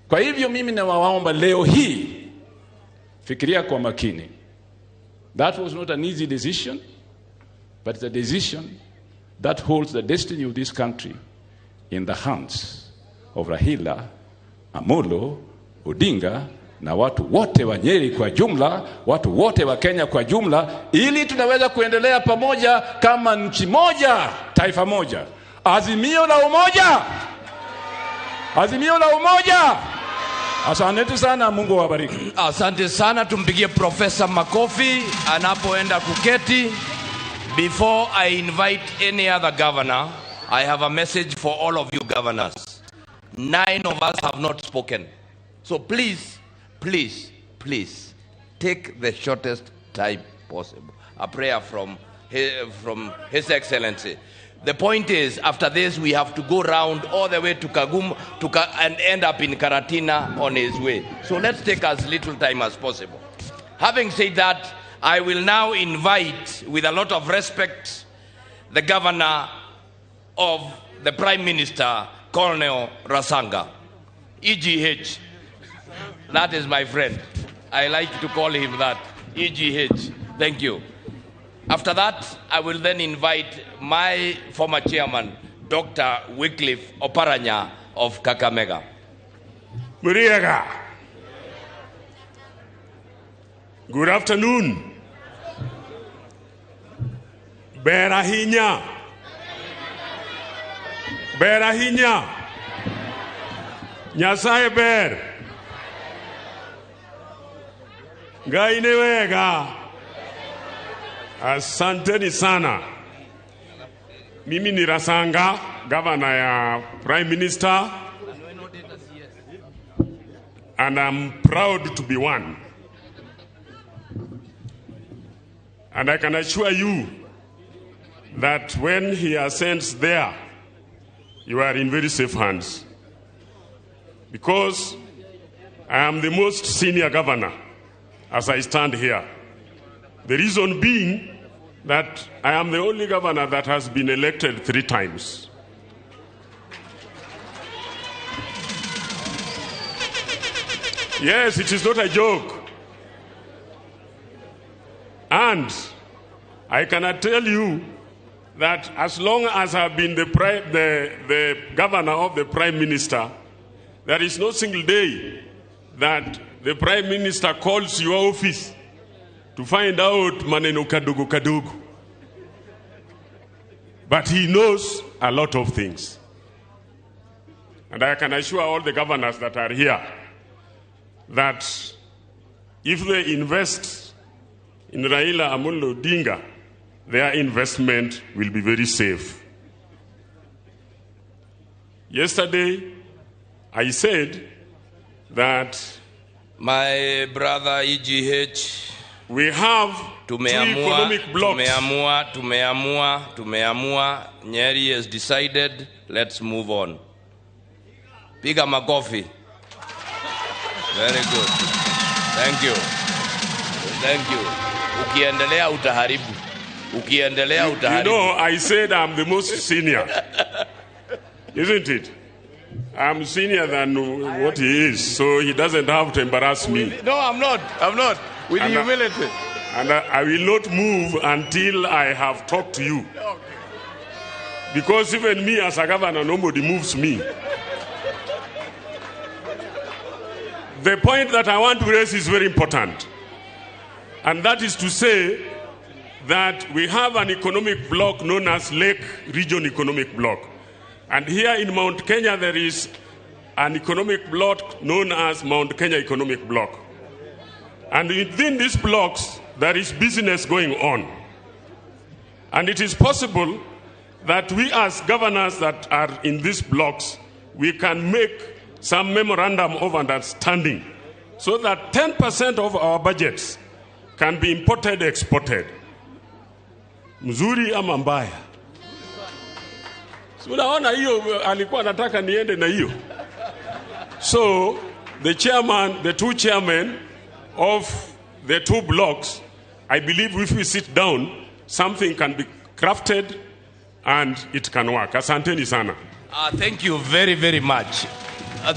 Kwa hivyo mimi nawaomba leo hii, fikiria kwa makini. That was not an easy decision, but it's a decision that holds the destiny of this country in the hands of Raila Amolo Odinga na watu wote wa Nyeri kwa jumla, watu wote wa Kenya kwa jumla, ili tunaweza kuendelea pamoja kama nchi moja, taifa moja. Azimio la umoja, azimio la umoja. Asante sana, Mungu awabariki. Asante sana, tumpigie Profesa makofi anapoenda kuketi. Before I invite any other governor, I have a message for all of you governors. 9 of us have not spoken. So please, please, please, take the shortest time possible. A prayer from His Excellency. The point is, after this, we have to go round all the way to Kagum and end up in Karatina on his way. So let's take as little time as possible. Having said that, I will now invite, with a lot of respect, the governor of the Prime Minister, Colonel Rasanga, EGH. That is my friend. I like to call him that, EGH. Thank you. After that, I will then invite my former chairman, Dr. Wycliffe Oparanya of Kakamega. Muriega. Good afternoon. Berahinya. Berahinya. Nyasaye ber. Ngai ni wega. Asanteni sana. Mimi ni Rasanga, governor ya Prime Minister, and I'm proud to be one. And I can assure you that when he ascends there, you are in very safe hands. Because I am the most senior governor as I stand here. The reason being that I am the only governor that has been elected 3 times. Yes, it is not a joke. And I cannot tell you that as long as I've been the governor of the Prime Minister, there is no single day that the Prime Minister calls your office to find out maneno kadogo kadogo. But he knows a lot of things. And I can assure all the governors that are here that if they invest in Raila Amolo Odinga, their investment will be very safe. Yesterday, I said that my brother EGH, we have 2 economic blocks. Tumeamua. Nyeri has decided. Let's move on. Piga makofi. Very good. Thank you. Thank you. Ukiendelea utaharibu. Ukiendelea utaharibu. You know, I said I'm the most senior. Isn't it? I'm senior than what he is, so he doesn't have to embarrass me. No, I'm not. I'm not. With and humility. I will not move until I have talked to you. Because even me as a governor, nobody moves me. The point that I want to raise is very important. And that is to say that we have an economic bloc known as Lake Region Economic Bloc. And here in Mount Kenya, there is an economic bloc known as Mount Kenya Economic Bloc. And within these blocks, there is business going on. And it is possible that we as governors that are in these blocks, we can make some memorandum of understanding so that 10% of our budgets can be imported, exported. Mzuri ama mbaya? Si unaona hiyo alikuwa anataka niende na hiyo. So the chairman, the two chairmen of the two blocks, I believe if we sit down, something can be crafted and it can work. Asanteni sana. Thank you very, very much.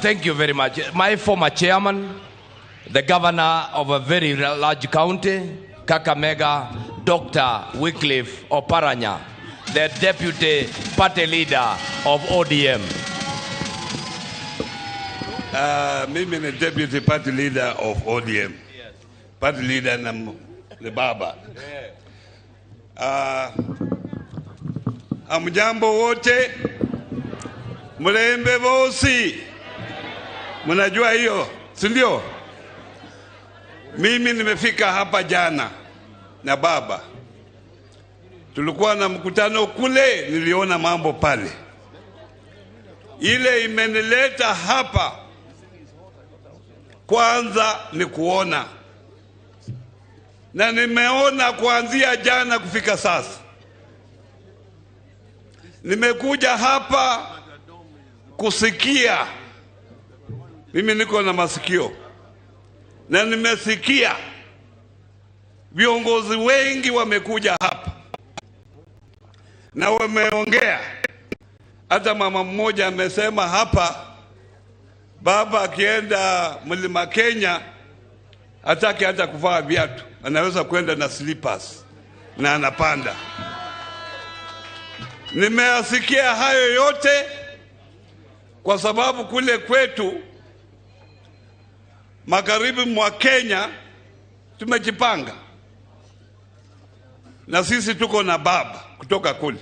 Thank you very much. My former chairman, the governor of a very large county, Kakamega, Dr. Wycliffe Oparanya, the deputy party leader of ODM. Mimi ni deputy party leader of ODM. Yes. Party leader na the baba. Yeah. Hamjambo wote, mlembe vosi. Mnajua hiyo, si ndio? Mimi nimefika hapa jana na baba. Tulikuwa na mkutano kule, niliona mambo pale. Ile imenileta hapa kwanza ni kuona. Na nimeona kuanzia jana kufika sasa. Nimekuja hapa kusikia. Mimi niko na masikio. Na nimesikia viongozi wengi wamekuja hapa na wameongea. Hata mama mmoja amesema hapa, baba akienda Mlima Kenya hataki hata kuvaa viatu, anaweza kwenda na slippers na anapanda. Nimeyasikia hayo yote kwa sababu kule kwetu magharibi mwa Kenya tumejipanga, na sisi tuko na baba kutoka kule.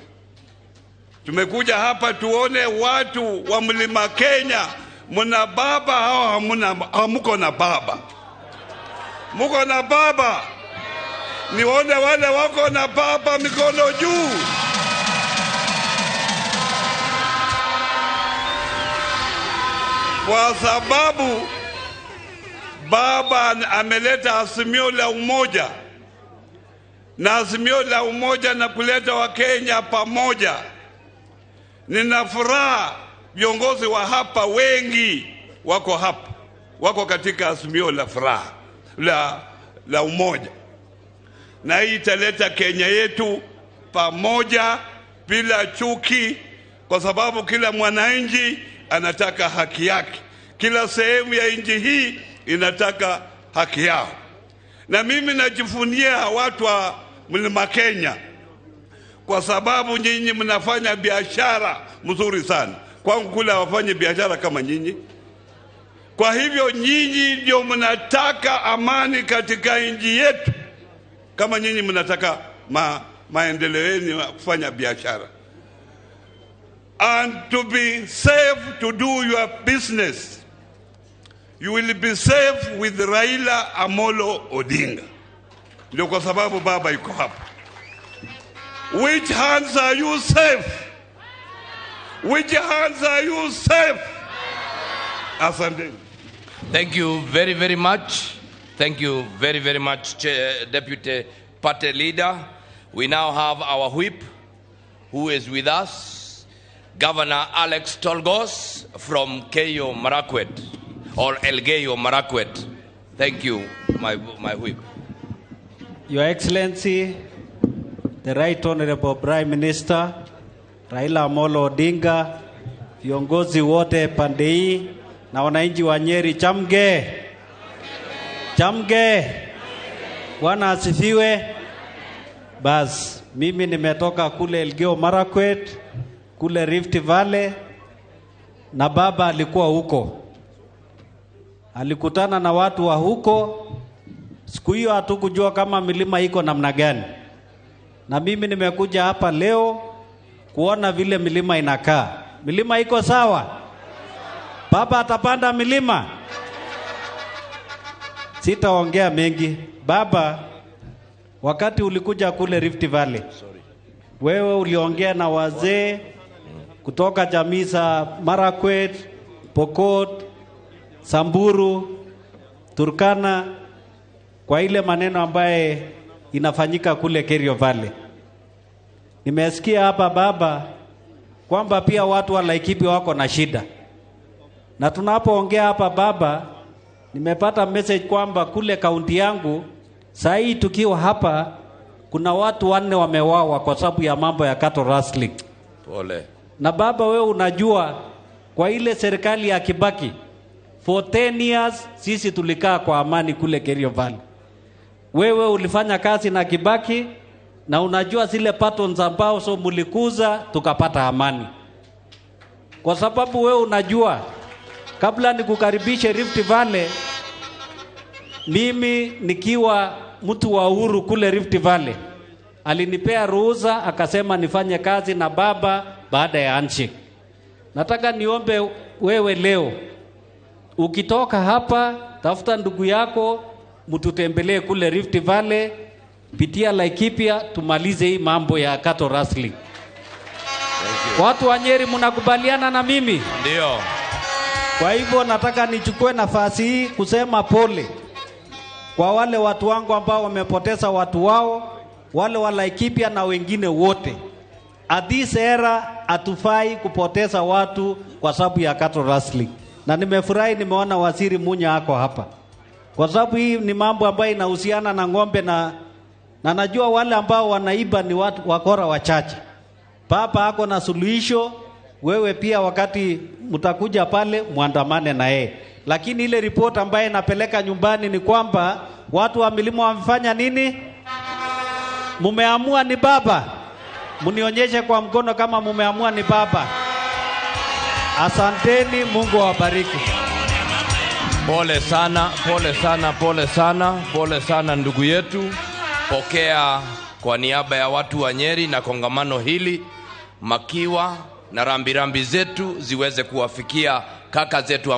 Tumekuja hapa tuone watu wa Mlima Kenya, mna baba au hamuna? Hamuko na baba? Muko na baba? Nione wale wako na baba mikono juu. Kwa sababu baba ameleta azimio la umoja, na azimio la umoja na kuleta Wakenya pamoja. Nina furaha viongozi wa hapa wengi wako hapa, wako katika azimio la furaha la umoja, na hii italeta Kenya yetu pamoja bila chuki, kwa sababu kila mwananchi anataka haki yake. Kila sehemu ya nchi hii inataka haki yao. Na mimi najivunia watu wa Mlima Kenya kwa sababu nyinyi mnafanya biashara mzuri sana. Kwangu kule hawafanyi biashara kama nyinyi. Kwa hivyo nyinyi ndio mnataka amani katika nchi yetu, kama nyinyi mnataka maendeleo yenu kufanya biashara. And to be safe to do your business, you will be safe with Raila Amolo Odinga. Ndio kwa sababu baba yuko hapa. Which hands are you safe? Which hands are you safe? Asante. Thank you very, very much. Thank you very, very much, Deputy Party Leader. We now have our whip, who is with us, Governor Alex Tolgos from Keyo Marakwet, or Elgeyo Marakwet. Thank you, my whip. Your Excellency, the Right Honorable Prime Minister Raila Amolo Odinga, viongozi wote pande hii na wananchi wa Nyeri, chamge. Chamge. Bwana asifiwe. Bas, mimi nimetoka kule Elgeyo Marakwet, kule Rift Valley, na baba alikuwa huko. Alikutana na watu wa huko. Siku hiyo hatukujua kama milima iko namna gani. Na mimi nimekuja hapa leo kuona vile milima inakaa. Milima iko sawa? Baba atapanda milima? Sitaongea mengi. Baba, wakati ulikuja kule Rift Valley, wewe uliongea na wazee kutoka jamii za Marakwet, Pokot, Samburu, Turkana kwa ile maneno ambaye inafanyika kule Kerio Valley. Nimesikia hapa baba kwamba pia watu wa Laikipia wako na shida, na tunapoongea hapa baba, nimepata message kwamba kule kaunti yangu saa hii tukiwa hapa kuna watu 4 wamewawa kwa sababu ya mambo ya cattle rustling. Pole. Na baba, wewe unajua kwa ile serikali ya Kibaki for 10 years sisi tulikaa kwa amani kule Kerio Valley. Wewe ulifanya kazi na Kibaki na unajua zile patterns ambao so mulikuza tukapata amani. Kwa sababu wewe unajua, kabla nikukaribishe Rift Valley, mimi nikiwa mtu wa uhuru kule Rift Valley, alinipea ruhusa akasema nifanye kazi na baba baada ya handshake. Nataka niombe wewe leo, ukitoka hapa tafuta ndugu yako mtutembelee kule Rift Valley, pitia Laikipia, tumalize hii mambo ya cattle rustling. Watu wa Nyeri mnakubaliana na mimi? Ndio. Kwa hivyo nataka nichukue nafasi hii kusema pole kwa wale watu wangu ambao wamepoteza watu wao, wale wa Laikipia na wengine wote. At this era hatufai kupoteza watu kwa sababu ya cattle rustling. Na nimefurahi nimeona Waziri Munya ako hapa, kwa sababu hii ni mambo ambayo inahusiana na ng'ombe, na najua wale ambao wanaiba ni watu wakora wachache. Papa ako na suluhisho. Wewe pia wakati mtakuja pale muandamane na yeye. Lakini ile report ambayo inapeleka nyumbani ni kwamba watu wa milima wamefanya nini? Mumeamua ni baba. Munionyeshe kwa mkono kama mumeamua ni baba. Asanteni, Mungu awabariki. Pole sana, pole sana, pole sana, pole sana ndugu yetu. Pokea kwa niaba ya watu wa Nyeri na kongamano hili, makiwa na rambirambi zetu ziweze kuwafikia kaka zetu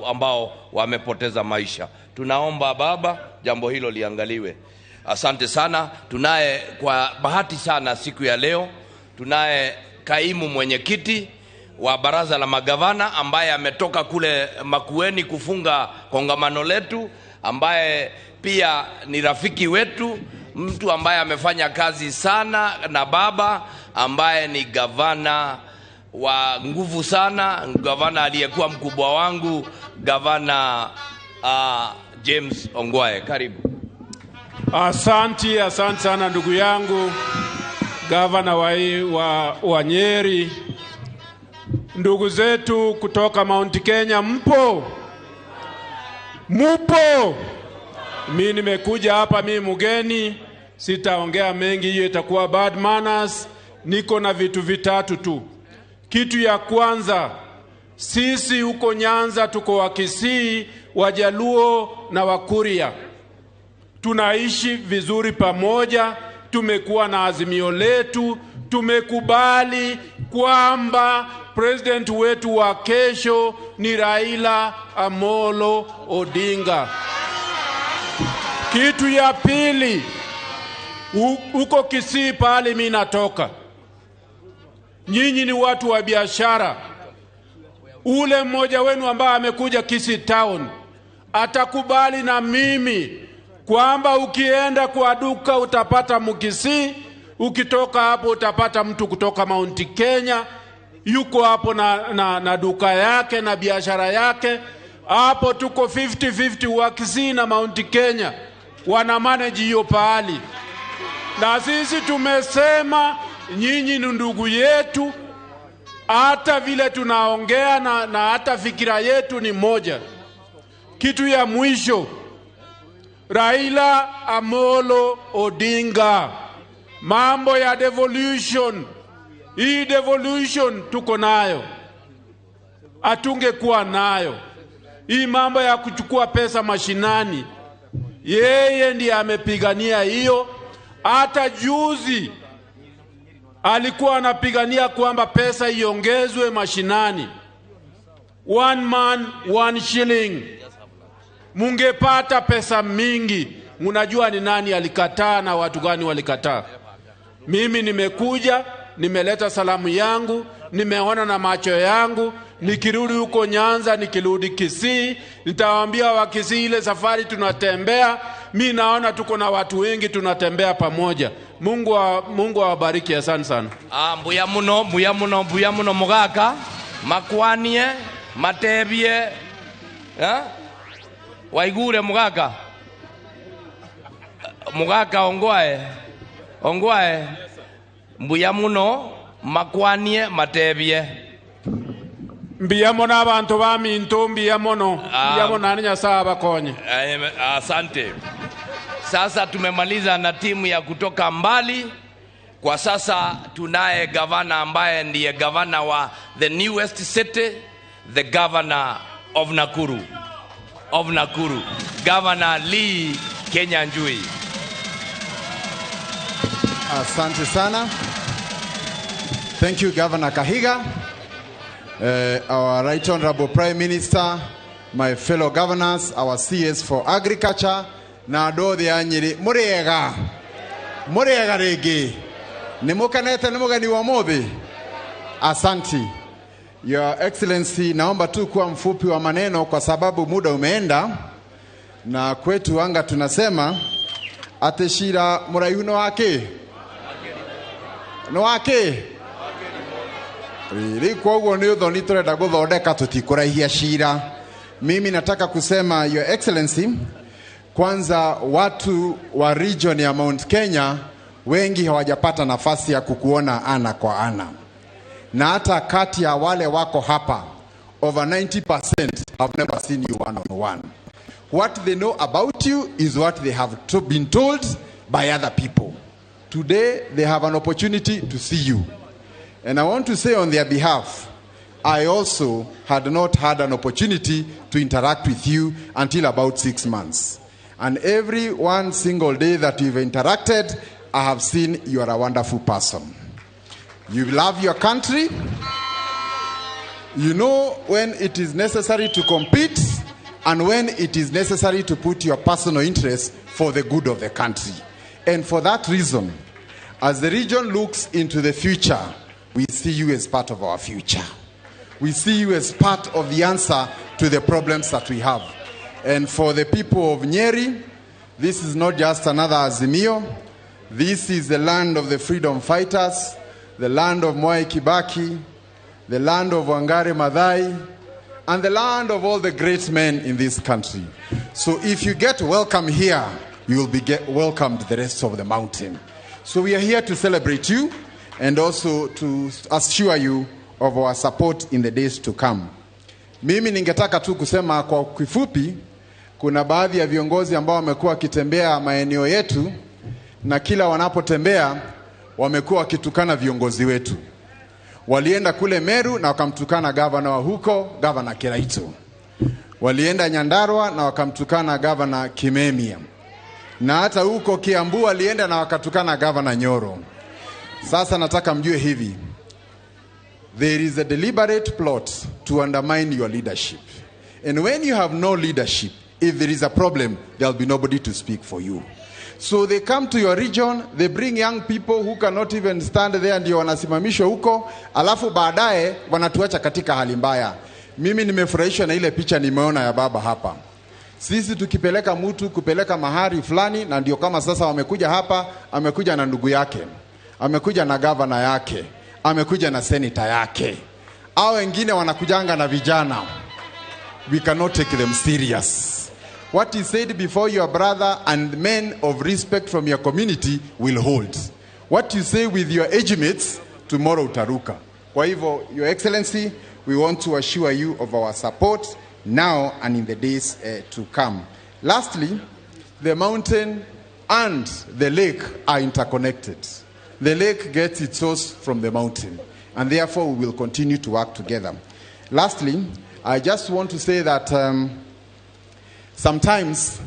ambao wamepoteza maisha. Tunaomba baba jambo hilo liangaliwe. Asante sana. Tunaye kwa bahati sana siku ya leo, tunaye kaimu mwenyekiti wa baraza la magavana ambaye ametoka kule Makueni kufunga kongamano letu, ambaye pia ni rafiki wetu, mtu ambaye amefanya kazi sana na baba, ambaye ni gavana wa nguvu sana, gavana aliyekuwa mkubwa wangu, gavana James Ongwae. Karibu. Asante, asante sana ndugu yangu gavana wa Nyeri. Ndugu zetu kutoka Mount Kenya, mpo? Mupo? Mimi nimekuja hapa, mimi mgeni, sitaongea mengi, hiyo itakuwa bad manners. Niko na vitu vitatu tu. Kitu ya kwanza, sisi huko Nyanza tuko Wakisii, Wajaluo na Wakuria. Tunaishi vizuri pamoja, tumekuwa na azimio letu, tumekubali kwamba president wetu wa kesho ni Raila Amolo Odinga. Kitu ya pili, huko Kisii pale mimi natoka, nyinyi ni watu wa biashara. Ule mmoja wenu ambaye amekuja Kisii town atakubali na mimi kwamba ukienda kwa duka utapata Mkisii, ukitoka hapo utapata mtu kutoka Mount Kenya yuko hapo na duka yake na biashara yake. Hapo tuko 50-50 wa Kisii na Mount Kenya wana manage hiyo pahali. Na sisi tumesema nyinyi ni ndugu yetu, hata vile tunaongea na hata fikira yetu ni moja. Kitu ya mwisho, Raila Amolo Odinga, mambo ya devolution, hii devolution tuko nayo, atungekuwa nayo. Hii mambo ya kuchukua pesa mashinani, yeye ndiye amepigania hiyo. Hata juzi alikuwa anapigania kwamba pesa iongezwe mashinani. One man, one shilling. Mungepata pesa mingi. Mnajua ni nani alikataa na watu gani walikataa. Mimi nimekuja, nimeleta salamu yangu, Nimeona na macho yangu. Nikirudi huko Nyanza, nikirudi Kisii, nitawaambia wa Kisii ile safari tunatembea, mi naona tuko na watu wengi tunatembea pamoja. Mungu awabariki, asante sana. Mbuya muno, mbuya muno, mbuya muno mugaka makwanie matebie waigure mugaka mugaka ongwae ongwae mbuya muno makwanie matebie mbuya muno abantu ba minto mbuya muno mbuya muno ani Nyasaye abakonye. Asante. Sasa tumemaliza na timu ya kutoka mbali. Kwa sasa tunaye gavana ambaye ndiye gavana wa the newest city, the governor of Nakuru. Of Nakuru, Governor Lee Kinyanjui. Asante sana. Thank you, Governor Kahiga. Our Right Honorable Prime Minister, my fellow governors, our CS for Agriculture, na andũ othe a Nyĩrĩ, mũrĩega, mũrĩega rĩngĩ, nĩ mũkenete nĩ mũgeni wa ũmũthĩ? Asanti. Your Excellency, naomba tu kuwa mfupi wa maneno kwa sababu muda umeenda, na kwetu anga tunasema atĩ cira mũraihu nĩ wake nĩ wake rĩu koguo nĩ ũthoni tũrenda gũthondeka tũtikũraihia cira. Mimi nataka kusema Your Excellency, kwanza watu wa region ya Mount Kenya wengi hawajapata nafasi ya kukuona ana kwa ana, na hata kati ya wale wako hapa over 90% have never seen you one on one. What they know about you is what they have been told by other people. Today they have an opportunity to see you. And I want to say on their behalf, I also had not had an opportunity to interact with you until about 6 months. And every one single day that we've interacted, I have seen you are a wonderful person. You love your country. You know when it is necessary to compete and when it is necessary to put your personal interests for the good of the country. And for that reason, as the region looks into the future, we see you as part of our future. We see you as part of the answer to the problems that we have. And for the people of Nyeri, this is not just another Azimio. This is the land of the freedom fighters, the land of Mwai Kibaki, the land of Wangari Maathai, and the land of all the great men in this country. So if you get welcome here, you will be welcomed the rest of the mountain. So we are here to celebrate you and also to assure you of our support in the days to come. Mimi ningetaka tu kusema kwa kifupi, kuna baadhi ya viongozi ambao wamekuwa wakitembea maeneo yetu, na kila wanapotembea wamekuwa wakitukana viongozi wetu. Walienda kule Meru na wakamtukana gavana wa huko, Gavana Kiraito. Walienda Nyandarua na wakamtukana Gavana Kimemia. Na hata huko Kiambu walienda na wakatukana Gavana Nyoro. Sasa nataka mjue hivi, there is a deliberate plot to undermine your leadership. And when you have no leadership, if there is a problem, there will be nobody to speak for you. So they come to your region, they bring young people who cannot even stand there, ndio wanasimamishwa huko, alafu baadaye wanatuacha katika hali mbaya. Mimi nimefurahishwa na ile picha nimeona ya baba hapa. Sisi tukipeleka mtu kupeleka mahali fulani, na ndio kama sasa wamekuja hapa, amekuja na ndugu yake, amekuja na gavana yake, amekuja na senator yake. Hao wengine wanakujanga na vijana. We cannot take them serious. What is said before your brother and men of respect from your community will hold. What you say with your age mates, tomorrow utaruka. Kwa hivyo, Your Excellency, we want to assure you of our support now and in the days to come. Lastly, the mountain and the lake are interconnected. The lake gets its source from the mountain, and therefore we will continue to work together. Lastly, I just want to say that sometimes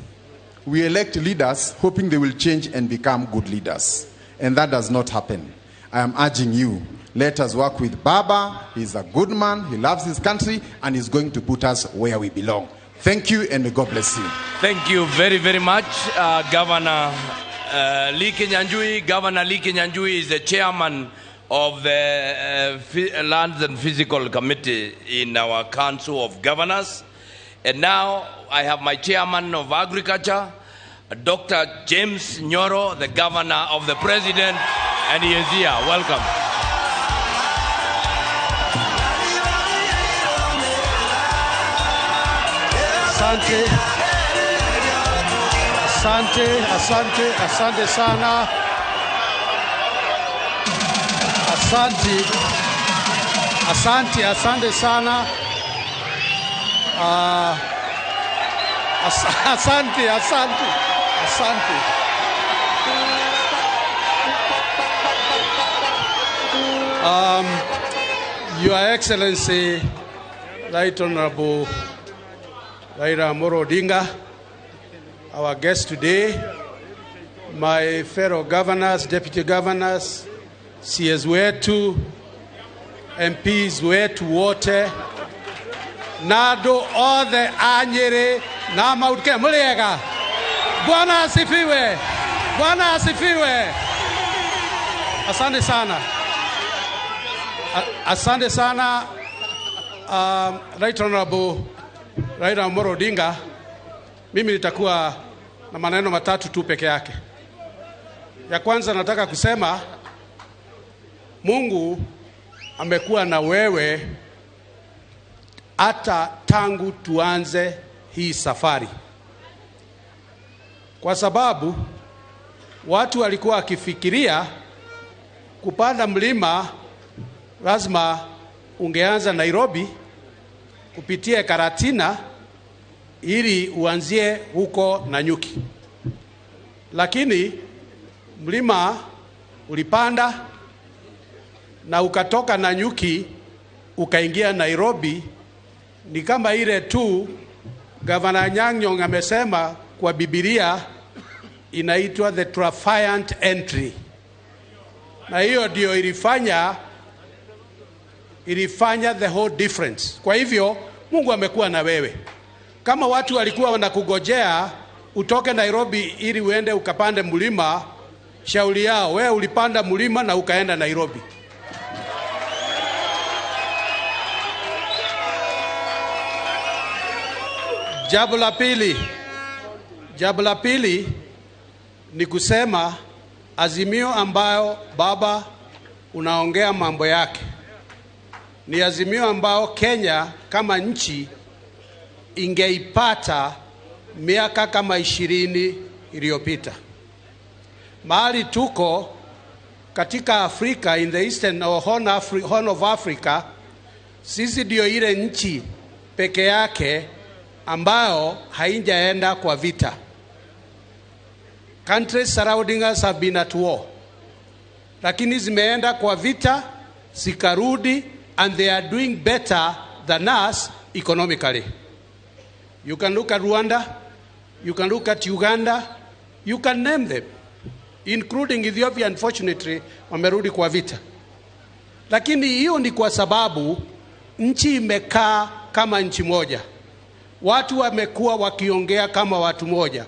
we elect leaders hoping they will change and become good leaders, and that does not happen. I am urging you, let us work with Baba. He's a good man, he loves his country, and he's going to put us where we belong. Thank you, and may God bless you. Thank you very, very much, Governor Lee Kinyanjui. Governor Lee Kinyanjui is the chairman of the Lands and Physical Committee in our Council of Governors. And now I have my chairman of agriculture, Dr. James Nyoro, the governor of the president, and he is here. Welcome. Asante, asante, asante, asante sana. Asante, asante, asante sana. Asante, asante, asante. Your Excellency, Right Honorable Raila Amolo Odinga, our guest today, my fellow governors, deputy governors, CS wetu, MPs wetu wote, na andũ othe a Nyĩrĩ na Mount Kenya, mũrĩega? Bwana asifiwe! Bwana asifiwe! Asante sana. Asante sana, Right Honorable Raila Amolo Odinga. Mimi nitakuwa na maneno matatu tu peke yake. Ya kwanza nataka kusema Mungu amekuwa na wewe hata tangu tuanze hii safari. Kwa sababu watu walikuwa wakifikiria kupanda mlima lazima ungeanza Nairobi kupitia Karatina ili uanzie huko Nanyuki. Lakini mlima ulipanda na ukatoka Nanyuki ukaingia Nairobi. Ni kama ile tu Gavana Anyang' amesema kwa Biblia inaitwa the triumphant entry. Na hiyo ndio ilifanya the whole difference. Kwa hivyo Mungu amekuwa na wewe. Kama watu walikuwa wanakugojea utoke Nairobi ili uende ukapande mlima, shauri yao, wewe ulipanda mlima na ukaenda Nairobi. Jambo la pili ni kusema azimio ambayo baba unaongea mambo yake ni azimio ambayo Kenya kama nchi ingeipata miaka kama 20 iliyopita. Mahali tuko katika Afrika, in the Eastern or Horn of Africa, sisi ndio ile nchi peke yake ambayo haijaenda kwa vita. Countries surrounding us have been at war. Lakini zimeenda kwa vita, zikarudi, and they are doing better than us economically. You can look at Rwanda, you can look at Uganda, you can name them, including Ethiopia, unfortunately, wamerudi kwa vita. Lakini hiyo ni kwa sababu nchi imekaa kama nchi moja. Watu wamekuwa wakiongea kama watu moja.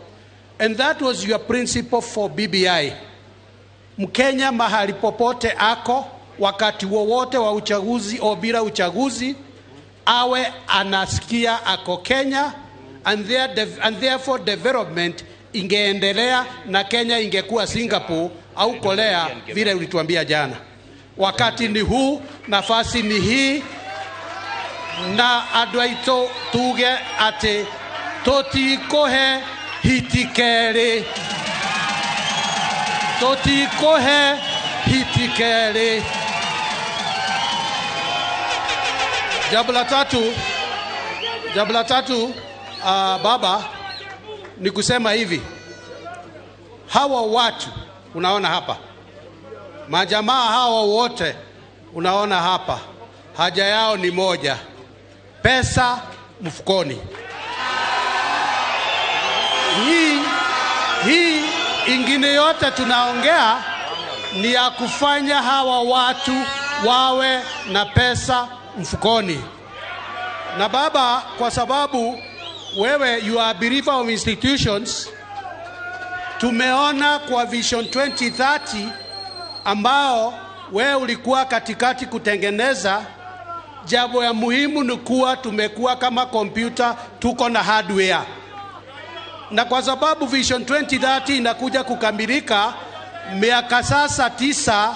And that was your principle for BBI. Mkenya mahali popote ako, wakati wowote wa uchaguzi au bila uchaguzi, awe anasikia ako Kenya, and therefore development ingeendelea na Kenya ingekuwa Singapore au Korea vile ulituambia jana. Wakati ni huu, nafasi ni hii, na andũ aitũ tuge atĩ tũtikũhe hiti kerĩ, tũtikũhe hiti kerĩ. Jambo la tatu, baba, ni kusema hivi. Hawa watu unaona hapa, majamaa hawa wote unaona hapa, haja yao ni moja: pesa mfukoni. Hii ingine yote tunaongea ni ya kufanya hawa watu wawe na pesa mfukoni. Na baba, kwa sababu wewe you are a believer of institutions, tumeona kwa Vision 2030 ambao Wewe ulikuwa katikati kutengeneza. Jambo ya muhimu ni kuwa tumekuwa kama kompyuta, tuko na hardware, na kwa sababu Vision 2030 inakuja kukamilika miaka sasa 9,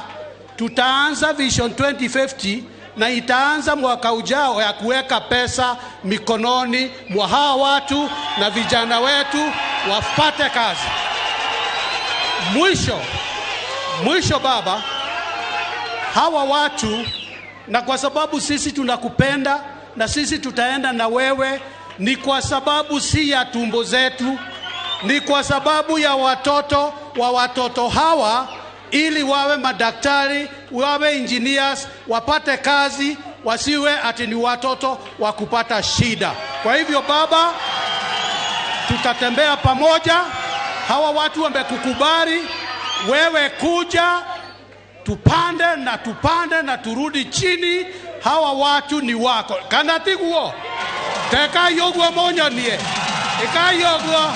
tutaanza Vision 2050 na itaanza mwaka ujao ya kuweka pesa mikononi mwa hawa watu na vijana wetu wapate kazi. Mwisho baba, hawa watu, na kwa sababu sisi tunakupenda na sisi tutaenda na wewe, ni kwa sababu si ya tumbo zetu, ni kwa sababu ya watoto wa watoto hawa, ili wawe madaktari, wawe engineers, wapate kazi, wasiwe ati ni watoto wa kupata shida. Kwa hivyo baba, tutatembea pamoja. Hawa watu wamekukubali wewe, kuja tupande na tupande na turudi chini. Hawa watu ni wako. Kana tiguo teka yoguo monyonie eka yoguo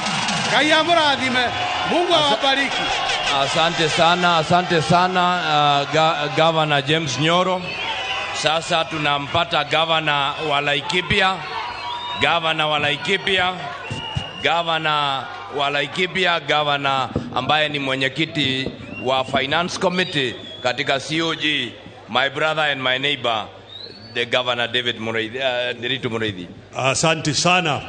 Ngai amurathime, Mungu awabariki. Asante sana Governor James Nyoro. Sasa tunampata Governor wa Laikipia, Governor ambaye ni mwenyekiti wa Finance Committee katika COG, my brother and my neighbor, the Governor David Muriithi, Ndiritu Muriithi. Asante sana.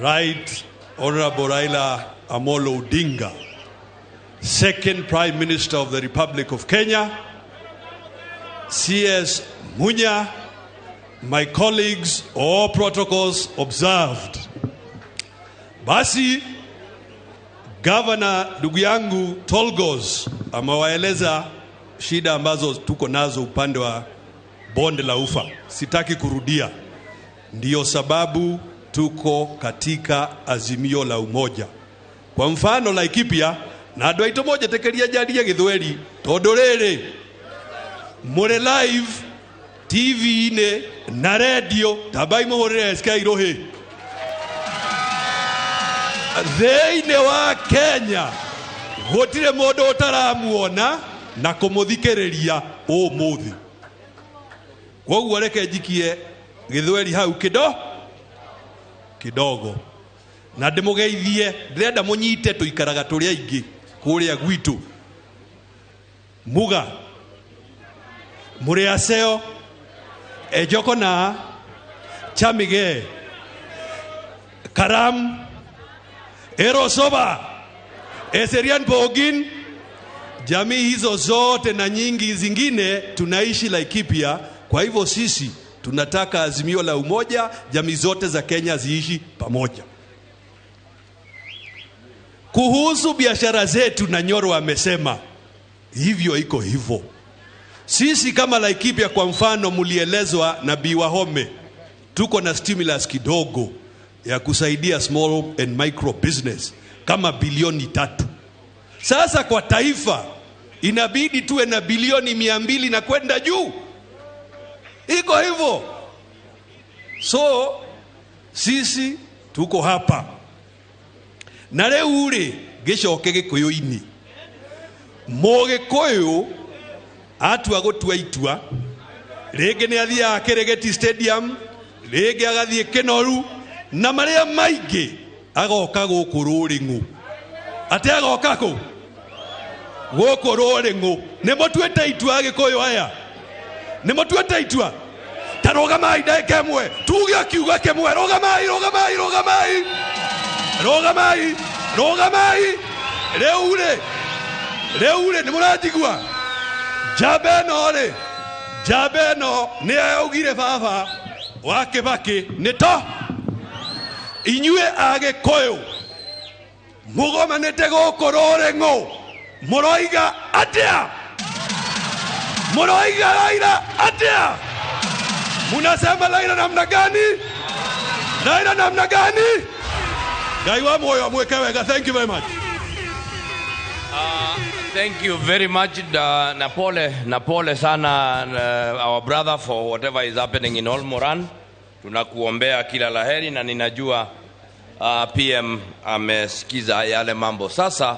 Right Honorable Raila Amolo Odinga, second Prime Minister of the Republic of Kenya, CS Munya, my colleagues, all protocols observed. Basi, Governor ndugu yangu Tolgos amewaeleza shida ambazo tuko nazo upande wa bonde la ufa. Sitaki kurudia. Ndiyo sababu tuko katika azimio la umoja. Kwa mfano Laikipia na andũ aitũ monjĩtĩkĩria njarie gĩthweri tondũ rĩrĩ mũrĩ live TV-inĩ na radio, tambai mũhũrĩre SK Rũhĩ. Thĩinĩ wa Kenya gũtirĩ mũndũ ũtaramuona na kũmũthikĩrĩria ũmũthĩ. Kwoguo reke njikie gĩthweri hau kidogo na ndĩmũgeithie. Ndĩrenda mũnyite tũikaraga tũrĩ aingĩ kũrĩa gwitũ. Muga mũrĩ aceo ejokona chamige karam erosoba eserian pogin. Jamii hizo zote na nyingi zingine tunaishi Laikipia. Kwa hivyo sisi tunataka azimio la umoja, jamii zote za Kenya ziishi pamoja. Kuhusu biashara zetu, na Nyoro amesema hivyo, iko hivyo. Sisi kama Laikipia kwa mfano, mulielezwa na Bi Wahome, tuko na stimulus kidogo ya kusaidia small and micro business kama bilioni 3. Sasa kwa taifa inabidi tuwe na bilioni 200 na kwenda juu. Iko hivyo. So sisi tuko hapa. Na rĩu rĩ gĩcoke gĩkũyũ-inĩ. Mũgĩkũyũ atua gũtua itua, rĩngĩ nĩ athiaga Kĩrĩgĩti Stadium, rĩngĩ agathiĩ Kĩnoru, na marĩa maingĩ agoka gũkũ Rũrĩng'ũ. Atĩ agoka kũ? Gũkũ Rũrĩng'ũ. Nĩ mũtuĩte itua Agĩkũyũ aya? Nĩ mũtuĩte itua? Ta rũgamai ndagĩka ĩmwe, tuge kiugo kĩmwe. Rũgamai, rũgamai, rũgamai, rũgamai, rũgamai. Rĩu rĩ nĩ mũranjigua? Njamba ĩno rĩ, njamba ĩno nĩ yaugire baba wa Kĩbakĩ nĩ to inyuĩ Agĩkũyũ mũgomanĩte gũkũ Rũrĩng'ũ mũroiga atĩa? Mũroiga Raila atĩa? Munasema Raila namna gani? Raila namna gani? Ngai wa muoyo amwĩke wega. Thank you very much. Thank you very much, Napole sana, our brother, for whatever is happening in Olmoran. Tunakuombea kila laheri na ninajua PM amesikiza yale mambo. Sasa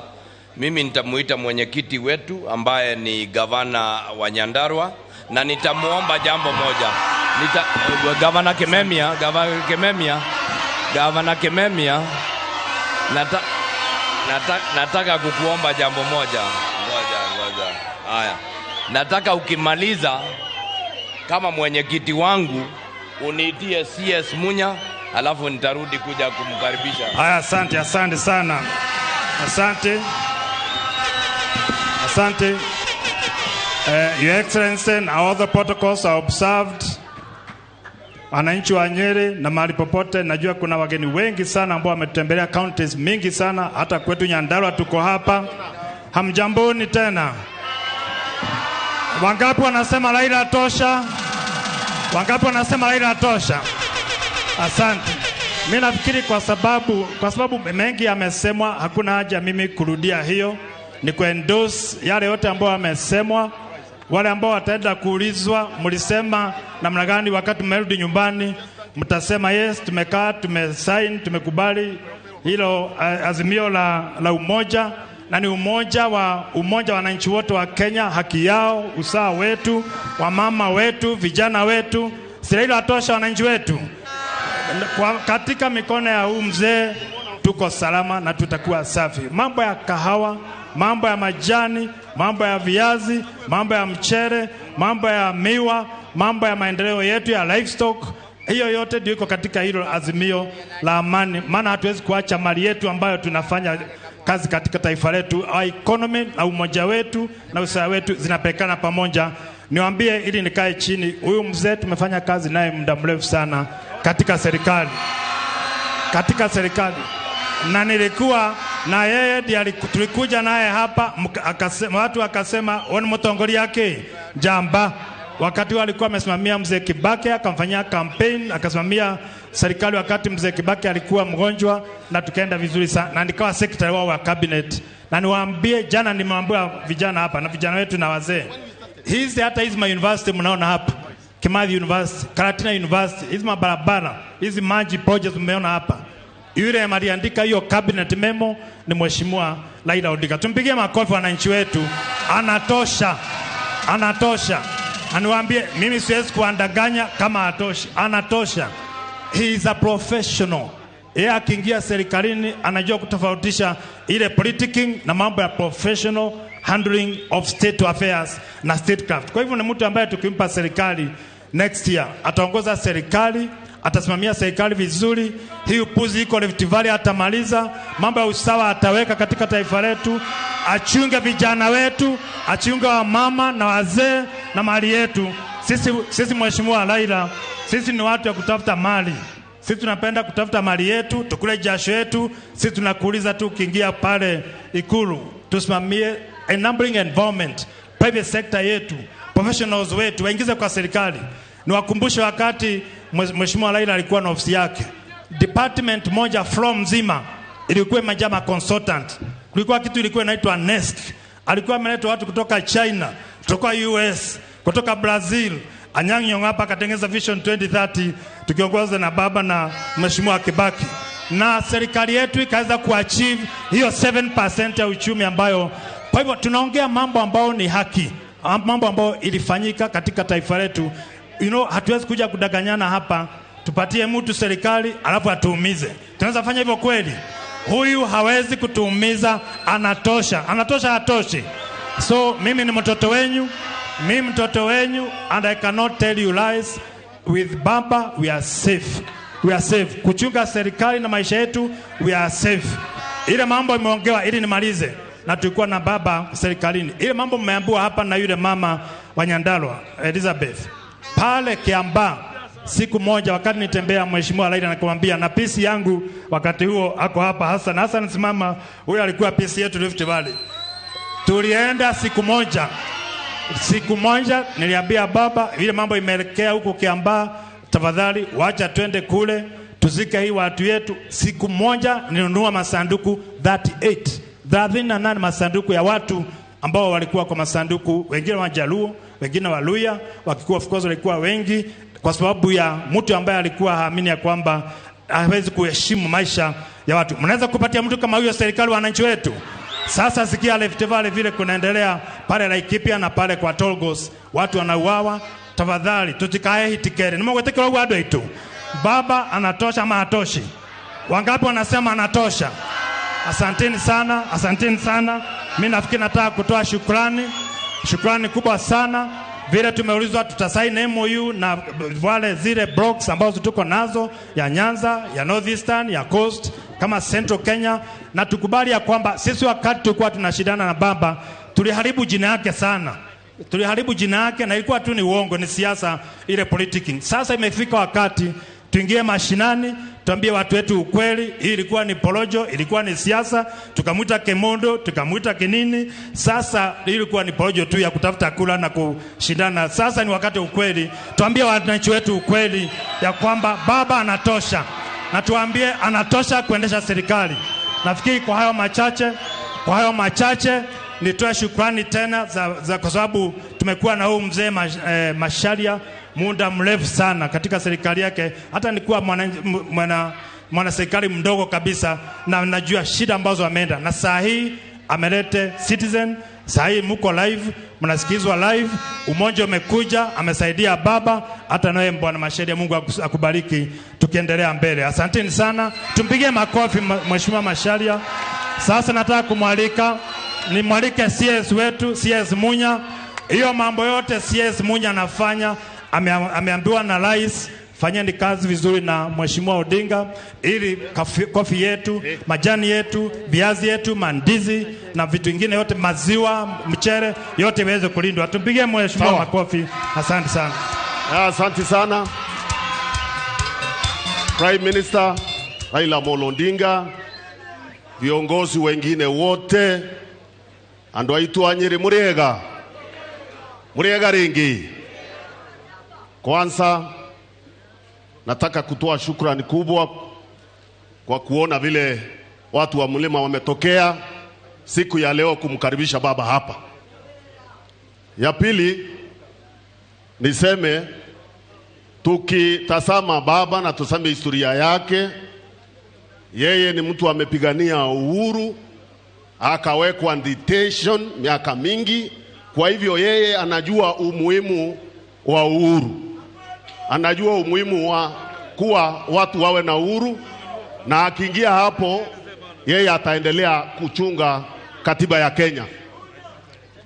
Mimi nitamuita mwenyekiti wetu ambaye ni gavana wa Nyandarua na nitamuomba jambo moja. Gavana Kimemia, Gavana Kimemia, nataka kukuomba jambo moja. Ngoja. Haya. Nataka ukimaliza kama mwenyekiti wangu uniitie CS Munya, alafu nitarudi kuja kumkaribisha. Haya, asante, asante sana. Asante. Asante. Your Excellency, and all the protocols are observed. Wananchi wa Nyeri na mahali popote, najua kuna wageni wengi sana ambao wametembelea counties mingi sana, hata kwetu Nyandarua tuko hapa. Hamjamboni tena. Wangapi wanasema Raila tosha? Wangapi wanasema Raila tosha? Asante. Mimi nafikiri kwa sababu mengi yamesemwa, hakuna haja mimi kurudia hiyo. Ni kuendorse yale yote ambayo yamesemwa. Wale ambao wataenda kuulizwa mlisema namna gani wakati mmerudi nyumbani, mtasema yes, tumekaa, tumesign, tumekubali hilo azimio la umoja, na ni umoja wa wananchi wote wa Kenya, haki yao, usawa wetu, wamama wetu, vijana wetu. Si Raila atosha wananchi wetu? Katika mikono ya huu mzee tuko salama na tutakuwa safi. Mambo ya kahawa, mambo ya majani, mambo ya viazi, mambo ya mchere, mambo ya miwa, mambo ya maendeleo yetu ya livestock, hiyo yote ndio iko katika hilo azimio la amani. Maana hatuwezi kuacha mali yetu ambayo tunafanya kazi katika taifa letu. Our economy na umoja wetu na usawa wetu zinapelekana pamoja. Niwaambie ili nikae chini, huyu mzee tumefanya kazi naye muda mrefu sana katika serikali. Katika serikali. Na nilikuwa na yeye, tulikuja naye hapa, akasema, watu wakasema woni mtongoli yake jamba. Wakati walikuwa amesimamia mzee Kibaki, akamfanyia campaign, akasimamia serikali wakati mzee Kibaki alikuwa mgonjwa, na tukaenda vizuri sana, na nikawa secretary wao wa cabinet. Na niwaambie, jana nimewaambia vijana hapa na vijana wetu na wazee, hizi hata hizi ma university mnaona hapa, Kimathi University, Karatina University, hizi mabarabara, hizi maji projects mmeona hapa, yule aliandika hiyo cabinet memo ni Mheshimiwa Raila Odinga. Tumpigie makofi wananchi wetu. Anatosha. Anatosha. Aniwaambie, mimi siwezi kuandanganya kama hatoshi. Anatosha. He is a professional. Yeye akiingia serikalini anajua kutofautisha ile politicking na mambo ya professional handling of state affairs na statecraft. Kwa hivyo ni mtu ambaye tukimpa serikali next year ataongoza serikali, atasimamia serikali vizuri. Hii upuzi iko Rift Valley atamaliza, mambo ya usawa ataweka katika taifa letu, achunge vijana wetu, achunge wamama na wazee na mali yetu. Sisi Mheshimiwa Raila, sisi ni watu wa kutafuta mali. Sisi tunapenda kutafuta mali yetu, tukule jasho yetu. Sisi tunakuuliza tu ukiingia pale Ikulu, tusimamie enabling environment, private sector yetu, professionals wetu waingize kwa serikali. Niwakumbushe wakati Mheshimiwa Raila alikuwa na ofisi yake, department moja floor mzima ilikuwa imejaa ma consultant. Kulikuwa kitu ilikuwa inaitwa NEST. Alikuwa ameleta watu kutoka China, kutoka US, kutoka Brazil. Anyang' Nyong'o hapa akatengeneza Vision 2030 tukiongozwa na baba na Mheshimiwa Kibaki. Na serikali yetu ikaweza kuachieve hiyo 7% ya uchumi ambayo. Kwa hivyo tunaongea mambo ambayo ni haki, mambo ambayo ilifanyika katika taifa letu. You know, hatuwezi kuja kudanganyana hapa, tupatie mtu serikali alafu atuumize. Tunaweza fanya hivyo kweli? Huyu hawezi kutuumiza, anatosha. Anatosha, hatoshi. So mimi ni mtoto wenyu, mimi mtoto wenyu, and I cannot tell you lies. With Baba we are safe. We are safe. Kuchunga serikali na maisha yetu, we are safe. Ile mambo imeongewa ili nimalize, na tulikuwa na baba serikalini. Ile mambo mmeambiwa hapa na yule mama wa Nyandarua, Elizabeth. Pale Kiambaa siku moja wakati nitembea Mheshimiwa Raila nakumwambia, na pisi yangu wakati huo ako hapa Hassan. Hassan simama, huyo alikuwa pisi yetu Rift Valley. Tulienda siku moja. Siku moja niliambia baba, ile mambo imeelekea huko Kiambaa, tafadhali wacha twende kule tuzike hii watu yetu. Siku moja nilinunua masanduku 38 masanduku ya watu ambao walikuwa kwa masanduku, wengine Wajaluo, wengine Waluya, wakikuwa of course walikuwa wengi, kwa sababu ya mtu ambaye alikuwa haamini ya kwamba hawezi kuheshimu maisha ya watu. Mnaweza kupatia mtu kama huyo serikali wananchi wetu? Sasa sikia Rift Valley vile kunaendelea pale Laikipia na pale kwa Tolgos, watu wanauawa. Tafadhali tutikae hitikere nimegwetekera uguo andu aitu. Baba anatosha ama hatoshi? Wangapi wanasema anatosha? Asanteni sana, asanteni sana. Mimi nafikiri nataka kutoa shukrani, shukrani kubwa sana. Vile tumeulizwa tutasaini MOU na wale zile blocks ambazo tuko nazo ya Nyanza, ya Northeastern, ya Coast kama Central Kenya, na tukubali ya kwamba sisi wakati tulikuwa tunashindana na baba tuliharibu jina yake sana. Tuliharibu jina yake na ilikuwa tu ni uongo, ni siasa ile politicking. Sasa imefika wakati tuingie mashinani, tuambie watu wetu ukweli. Hii ilikuwa ni porojo, ilikuwa ni siasa, tukamuita Kemondo, tukamuita Kinini. Sasa hii ilikuwa ni porojo tu ya kutafuta kula na kushindana. Sasa ni wakati ukweli, tuambie wananchi wetu ukweli ya kwamba baba anatosha, na tuambie anatosha kuendesha serikali. Nafikiri kwa hayo machache, kwa hayo machache nitoe shukrani tena za kwa sababu tumekuwa na huu mzee Macharia muda mrefu sana katika serikali yake. Hata nilikuwa mwana serikali mdogo kabisa na najua shida ambazo ameenda, na saa hii amelete Citizen, saa hii mko live, mnasikizwa live. Umoja umekuja, amesaidia baba. Hata nawe Bwana Macharia, Mungu akubariki tukiendelea mbele. Asanteni sana, tumpigie makofi Mheshimiwa Macharia. Sasa nataka kumwalika, nimwalike CS wetu, CS Munya. Hiyo mambo yote CS Munya anafanya, ameambiwa na rais, fanyeni kazi vizuri na Mheshimiwa Odinga ili kofi yetu, majani yetu, viazi yetu, mandizi na vitu vingine yote, maziwa, mchere yote iweze kulindwa. Tumpigie Mheshimiwa makofi. Asante sana. Asante sana Prime Minister Raila Amolo Odinga, viongozi wengine wote, andu aitu a Nyeri muriega, muriega ringi. Kwanza nataka kutoa shukrani kubwa kwa kuona vile watu wa mlima wametokea siku ya leo kumkaribisha baba hapa. Ya pili niseme, tukitazama baba na tusame historia yake, yeye ni mtu amepigania uhuru, akawekwa detention miaka mingi. Kwa hivyo yeye anajua umuhimu wa uhuru, anajua umuhimu wa kuwa watu wawe na uhuru, na akiingia hapo yeye ataendelea kuchunga katiba ya Kenya.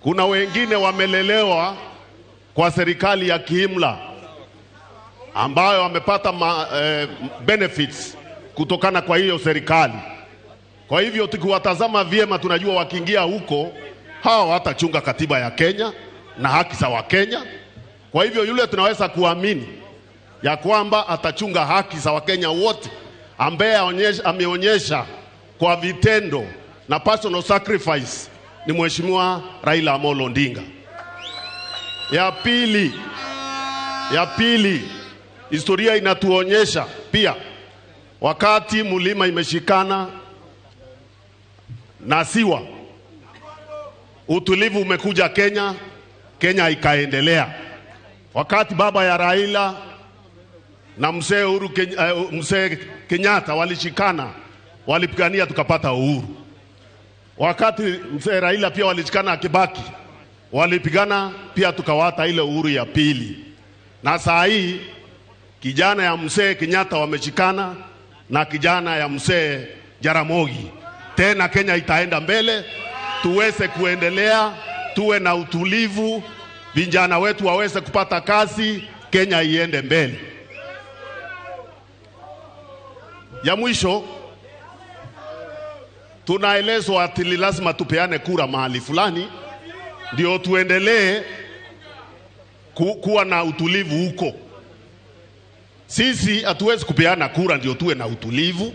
Kuna wengine wamelelewa kwa serikali ya kiimla ambayo wamepata benefits kutokana kwa hiyo serikali. Kwa hivyo tukiwatazama vyema tunajua wakiingia huko hawa watachunga katiba ya Kenya na haki za Wakenya. Kwa hivyo yule tunaweza kuamini ya kwamba atachunga haki za Wakenya wote, ambaye ameonyesha kwa vitendo na personal sacrifice ni Mheshimiwa Raila Amolo Odinga. Ya pili, historia inatuonyesha pia wakati mlima imeshikana na siwa, utulivu umekuja Kenya, Kenya ikaendelea. Wakati baba ya Raila na mzee Uhuru mzee Kenyatta walishikana, walipigania tukapata uhuru. Wakati mzee Raila pia walishikana Kibaki, walipigana pia tukawata ile uhuru ya pili. Na saa hii kijana ya mzee Kenyatta wameshikana na kijana ya mzee Jaramogi. Tena Kenya itaenda mbele, tuweze kuendelea, tuwe na utulivu, vijana wetu waweze kupata kazi, Kenya iende mbele. Ya mwisho, tunaelezwa ati lazima tupeane kura mahali fulani ndio tuendelee kuwa na utulivu huko. Sisi hatuwezi kupeana kura ndio tuwe na utulivu,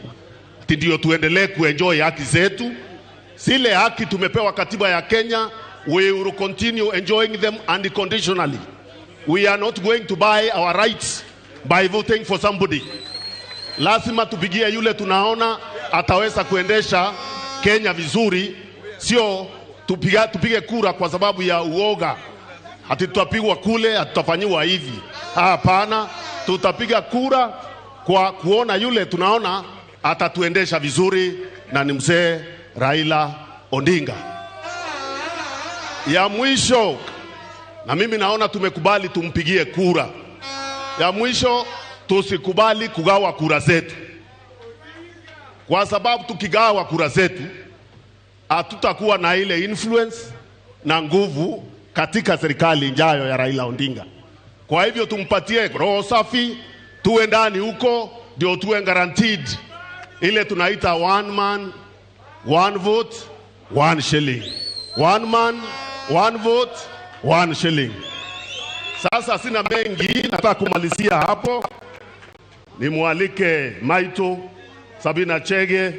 ndio tuendelee kuenjoy haki zetu. Zile haki tumepewa katiba ya Kenya, we will continue enjoying them unconditionally. We are not going to buy our rights by voting for somebody. Lazima tupigie yule tunaona ataweza kuendesha Kenya vizuri, sio tupige kura kwa sababu ya uoga. Ati tutapigwa kule, hatutafanyiwa hivi. Hapana, tutapiga kura kwa kuona yule tunaona atatuendesha vizuri, na ni mzee Raila Odinga. Ya mwisho, na mimi naona tumekubali tumpigie kura. Ya mwisho, tusikubali kugawa kura zetu, kwa sababu tukigawa kura zetu hatutakuwa na ile influence na nguvu katika serikali ijayo ya Raila Odinga. Kwa hivyo tumpatie roho safi, tuwe ndani huko, ndio tuwe guaranteed ile tunaita one man, one vote, one shilling. One man, one vote, one shilling. Sasa sina mengi, nataka kumalizia hapo. Nimwalike Maito Sabina Chege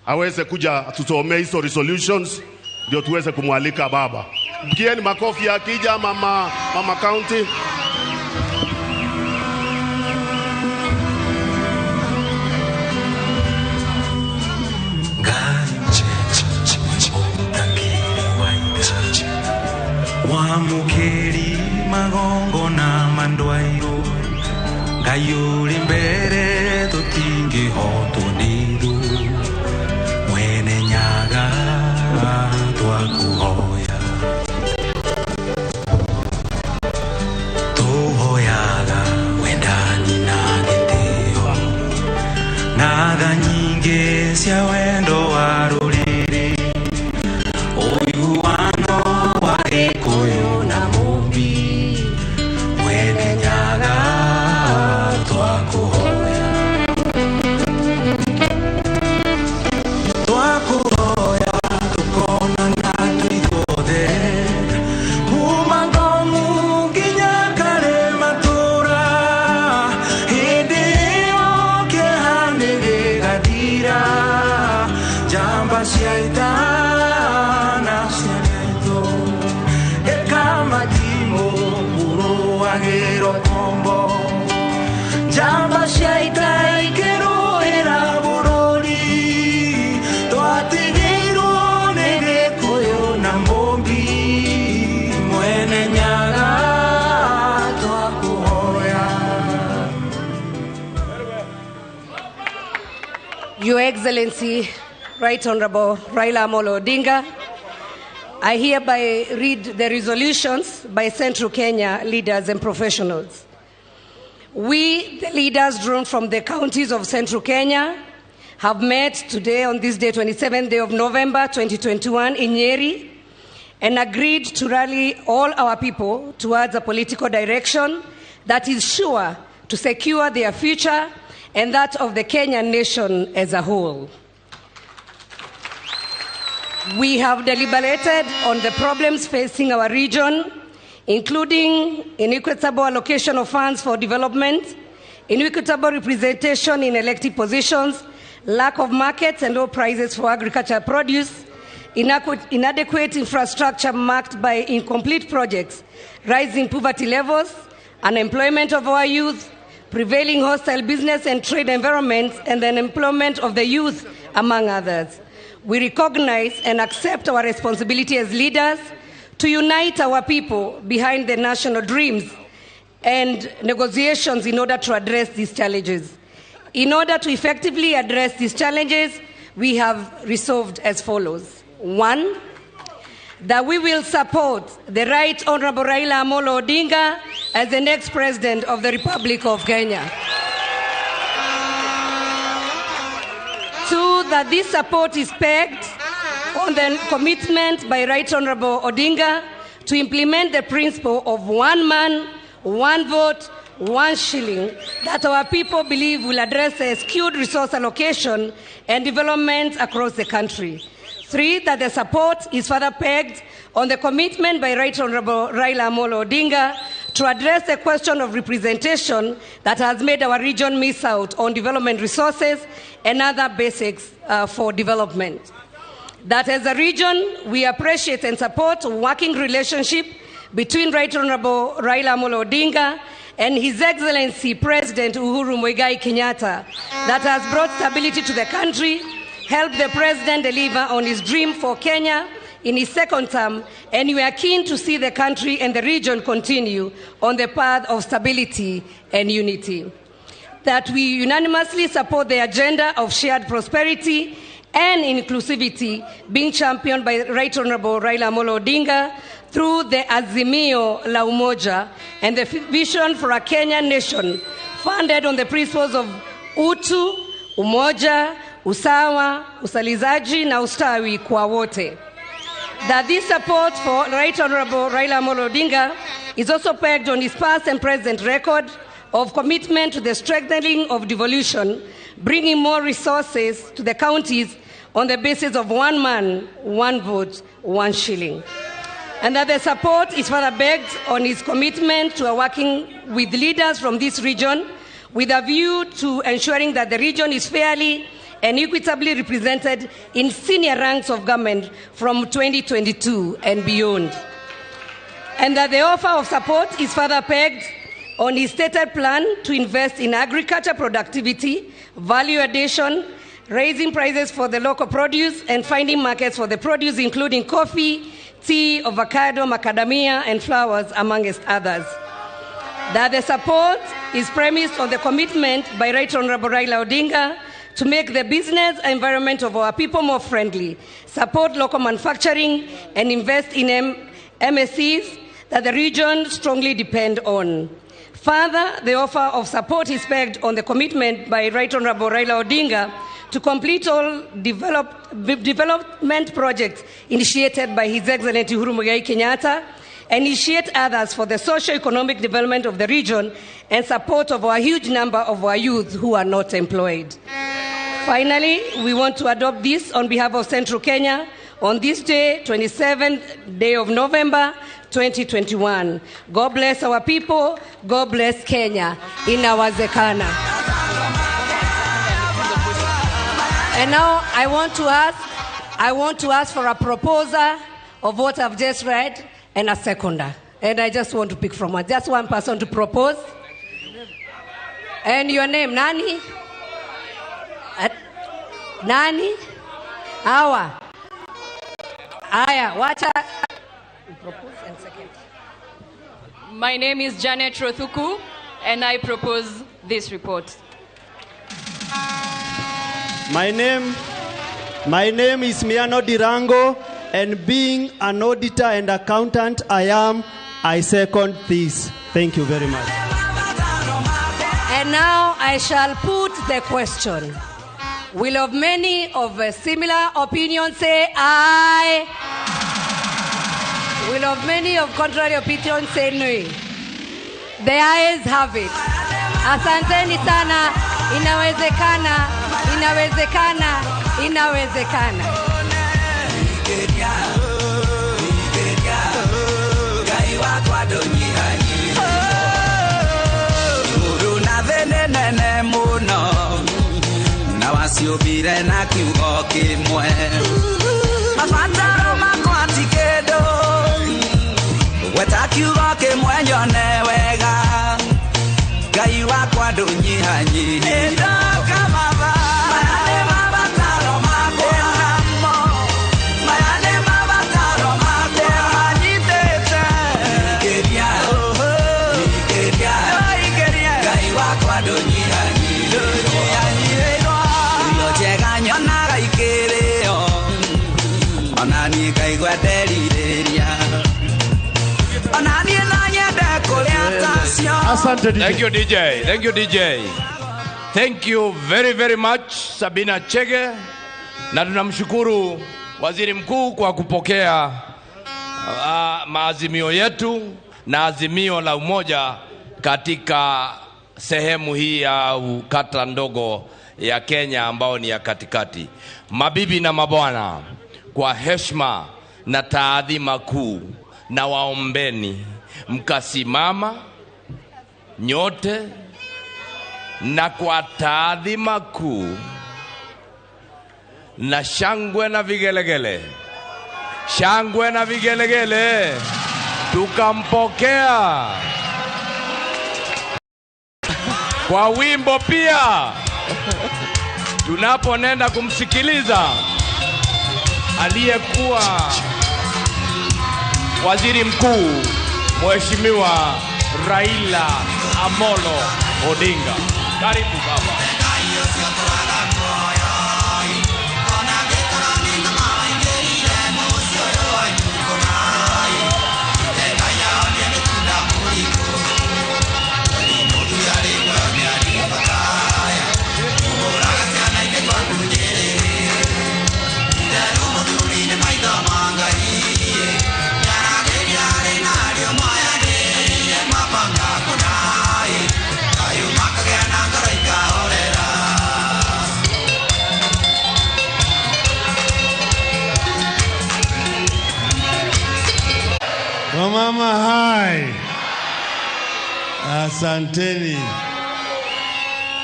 aweze kuja tusomee hizo resolutions ndio tuweze kumwalika baba. Mpigieni makofi akija mama, mama county. Wamukeri magongona mandwairo Ngai ũrĩ mbere tũtingĩhotwo nĩ thũ Mwene Nyaga twakũhoya Tũhoyaga wendani na gĩtĩo Na tha nyingĩ cia wendo wa rũrĩrĩ Ũiguano wa Gĩkũyũ na Mũmbi Mwene Nyaga twakuhoya Twakuhoya tukonana twĩ ithuothe Kuma Ngong'u nginya Karĩmatũra Hĩndĩ ĩyo kĩeha nĩ gĩgathira Njamba cia ita na cianetwo Ĩkamatimũ mũrũagĩrwo kombo Njamba cia ita ikĩrũĩra bũrũri Twatigĩirwo nĩ Gĩkũyũ na Mũmbi Mwene Nyaga twakũhoya. Your Excellency, Right Honorable Raila Amolo Odinga, I hereby read the resolutions by Central Kenya leaders and professionals. We, the leaders drawn from the counties of Central Kenya, have met today on this day, 27th day of November 2021 in Nyeri, and agreed to rally all our people towards a political direction that is sure to secure their future and that of the Kenyan nation as a whole. We have deliberated on the problems facing our region, including inequitable allocation of funds for development, inequitable representation in elected positions, lack of markets and low prices for agricultural produce, inadequate infrastructure marked by incomplete projects, rising poverty levels, unemployment of our youth, prevailing hostile business and trade environments, and the unemployment of the youth, among others. We recognize and accept our responsibility as leaders to unite our people behind the national dreams and negotiations in order to address these challenges. In order to effectively address these challenges, we have resolved as follows. 1, that we will support the Right Honorable Raila Amolo Odinga as the next President of the Republic of Kenya. 2, that this support is pegged on the commitment by Right Honorable Odinga to implement the principle of one man, one vote, one shilling that our people believe will address the skewed resource allocation and development across the country. 3, that the support is further pegged on the commitment by Right Honorable Raila Amolo Odinga to address the question of representation that has made our region miss out on development resources and other basics for development. That as a region, we appreciate and support a working relationship between Right Honorable Raila Amolo Odinga and His Excellency President Uhuru Muigai Kenyatta that has brought stability to the country, helped the president deliver on his dream for Kenya in his second term, and we are keen to see the country and the region continue on the path of stability and unity. That we unanimously support the agenda of shared prosperity and inclusivity being championed by Right Honorable Raila Amolo Odinga through the Azimio la Umoja and the vision for a Kenyan nation funded on the principles of utu, umoja, usawa, usalizaji na ustawi kwa wote. That this support for Right Honorable Raila Amolo Odinga is also pegged on his past and present record of commitment to the strengthening of devolution, bringing more resources to the counties on the basis of one man, one vote, one shilling. And that the support is further begged on his commitment to working with leaders from this region with a view to ensuring that the region is fairly and equitably represented in senior ranks of government from 2022 and beyond. And that the offer of support is further pegged on his stated plan to invest in agriculture productivity, value addition, raising prices for the local produce, and finding markets for the produce, including coffee, tea, avocado, macadamia, and flowers, amongst others. That the support is premised on the commitment by Right Honorable Raila Odinga to make the business environment of our people more friendly, support local manufacturing, and invest in MSCs that the region strongly depend on. Further, the offer of support is pegged on the commitment by Right Honorable Raila Odinga to complete all development projects initiated by His Excellency Uhuru Muigai Kenyatta, initiate others for the socio-economic development of the region and support of our huge number of our youth who are not employed. Finally, we want to adopt this on behalf of Central Kenya on this day, 27th day of November, 2021. God bless our people. God bless Kenya. Inawezekana. And now I want to ask for a proposer of what I've just read and a seconder. And I just want to pick from one. Just one person to propose. And your name, Nani? Nani? Awa. Aya, wacha. Propose and second. My name is Janet Rothuku, and I propose this report. My name is Miano Dirango, and being an auditor and accountant, I second this. Thank you very much. And now I shall put the question. Will of many of a similar opinion say aye? Will of many of contrary opinion say no? The ayes have it. Asanteni sana. Inawezekana, inawezekana, inawezekana. Waciũmbire na kiugo kĩmwe mabataro makwa ti kĩndũ gweta kiugo kĩmwe nyone wega Ngai wakwa ndũnyihanyihie maya nĩ mabataro makwa maya nĩ mabataro makwa manyitĩte ingĩria ingĩria Ngai wakwa ndũnyihanyihie njega nyonaga ikĩrĩo ona niĩ ngaigua nderirĩria ona niĩ no nyende kũrĩa tacio. Asante DJ. Thank you DJ. Thank you DJ. Thank you very very much Sabina Chege, na tunamshukuru Waziri Mkuu kwa kupokea maazimio yetu na azimio la umoja katika sehemu hii ya kata ndogo ya Kenya ambao ni ya katikati. Mabibi na mabwana, kwa heshima na taadhima kuu, na waombeni mkasimama nyote na kwa taadhima kuu na shangwe na vigelegele, shangwe na vigelegele, tukampokea kwa wimbo pia tunaponenda kumsikiliza aliyekuwa Waziri Mkuu Mheshimiwa Raila Amolo Odinga. Karibu baba. Wamama hai. Asanteni.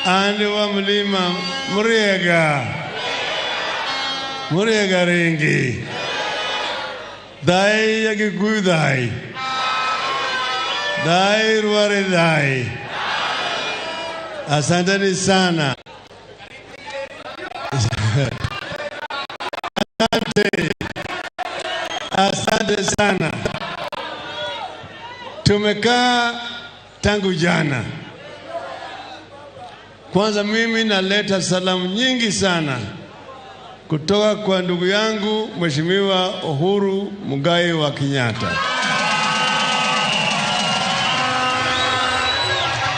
Andu wa mlima Muriega. Muriega ringi. Dai ya Gikuyu dai. Dai ruare dai. Asanteni sana. Asante. Asante sana. Tumekaa tangu jana. Kwanza mimi naleta salamu nyingi sana kutoka kwa ndugu yangu Mheshimiwa Uhuru Muigai wa Kenyatta.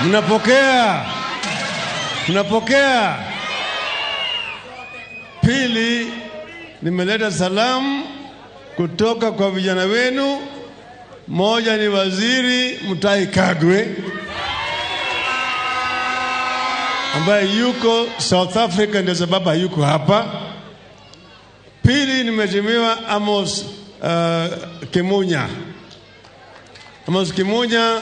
Mnapokea? Mnapokea? Pili, nimeleta salamu kutoka kwa vijana wenu. Moja ni Waziri Mutahi Kagwe ambaye yuko South Africa, ndio sababu hayuko hapa. Pili ni Mheshimiwa Amos Kimunya. Amos Kimunya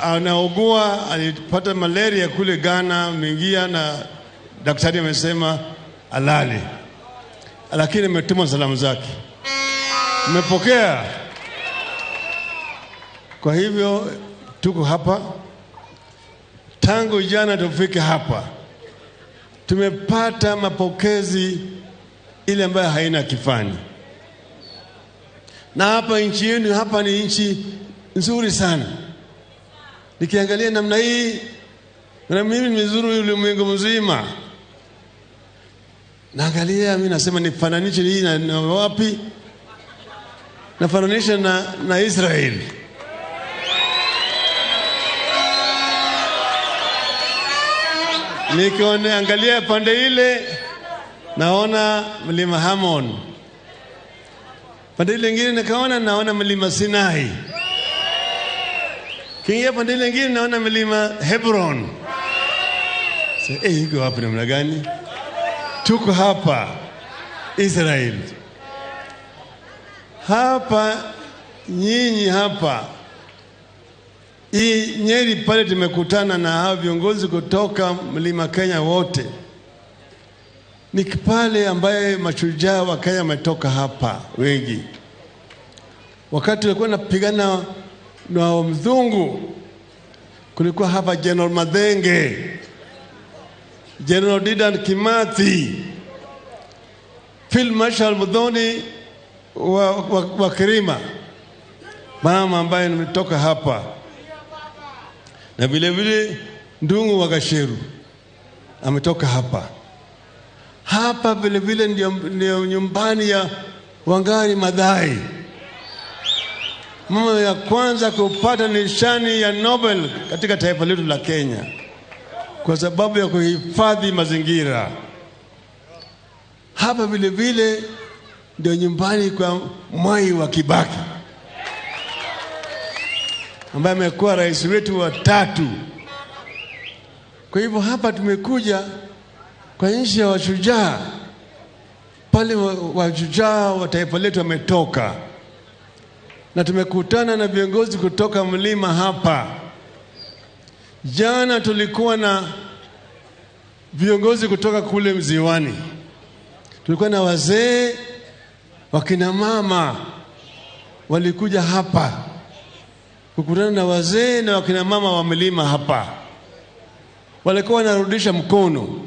anaugua, alipata malaria kule Ghana, ameingia na daktari amesema alale, lakini ametuma salamu zake. Nimepokea. Kwa hivyo tuko hapa tangu jana tufike hapa, tumepata mapokezi ile ambayo haina kifani. Na hapa nchi yenu, hapa ni nchi nzuri sana. Nikiangalia namna hii, na mimi nimezuru ulimwengu mzima. Naangalia mimi nasema nifananishe hii na wapi? Nafananisha na Israeli. Nikiangalia pande ile naona mlima Hermon. Pande ile nyingine nikaona naona mlima Sinai. Kingia pande ile nyingine naona mlima Hebron. Sasa iko wapi namna gani? Tuko hapa Israel. Hapa nyinyi hapa hii Nyeri pale tumekutana na hao viongozi kutoka mlima Kenya wote. Ni pale ambaye mashujaa wa Kenya wametoka hapa wengi. Wakati walikuwa wanapigana na mzungu, kulikuwa hapa General Mathenge, General Dedan Kimathi, Field Marshal Muthoni wa Kirima, mama ambaye nimetoka hapa, na vile vile Ndungu wa Gasheru ametoka hapa. Hapa vile vile ndio nyumbani ya Wangari Maathai, mama ya kwanza kupata nishani ya Nobel katika taifa letu la Kenya kwa sababu ya kuhifadhi mazingira. Hapa vile vile ndio nyumbani kwa Mwai wa Kibaki ambaye amekuwa rais wetu wa 3. Kwa hivyo hapa tumekuja kwa nchi ya washujaa, pale washujaa wa taifa letu wametoka, na tumekutana na viongozi kutoka mlima hapa. Jana tulikuwa na viongozi kutoka kule Mziwani, tulikuwa na wazee, wakina mama walikuja hapa kukutana na wazee na wakina mama wa mlima hapa. Walikuwa wanarudisha mkono,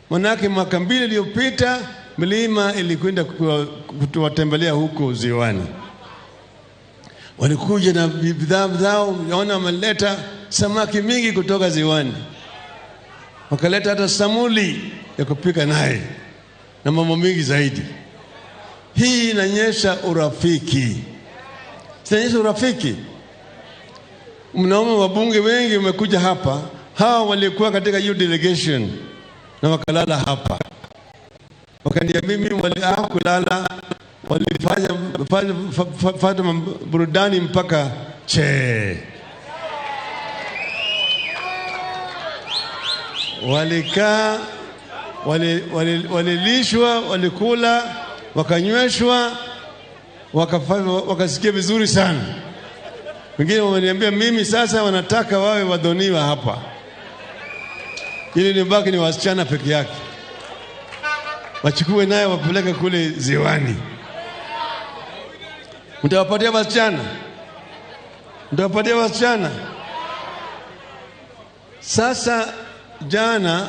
manake mwaka 2 iliyopita mlima ilikwenda kuwatembelea huko Ziwani. Walikuja na bidhaa zao, naona wameleta samaki mingi kutoka ziwani, wakaleta hata samuli ya kupika naye na mambo mingi zaidi. Hii inaonyesha urafiki. Inaonyesha urafiki. Mnaona wabunge wengi wamekuja hapa, hawa walikuwa katika hiyo delegation na wakalala hapa. Wakaniambia mimi walikulala, walifanya burudani mpaka che. Walikaa, walilishwa, walikula, wakanyweshwa, Wakasikia vizuri sana. Wengine wameniambia mimi sasa wanataka wawe wadhoniwa hapa, ili nibaki ni wasichana peke yake, wachukue naye wapeleke kule ziwani. Mtawapatia wasichana? Mtawapatia wasichana? Sasa jana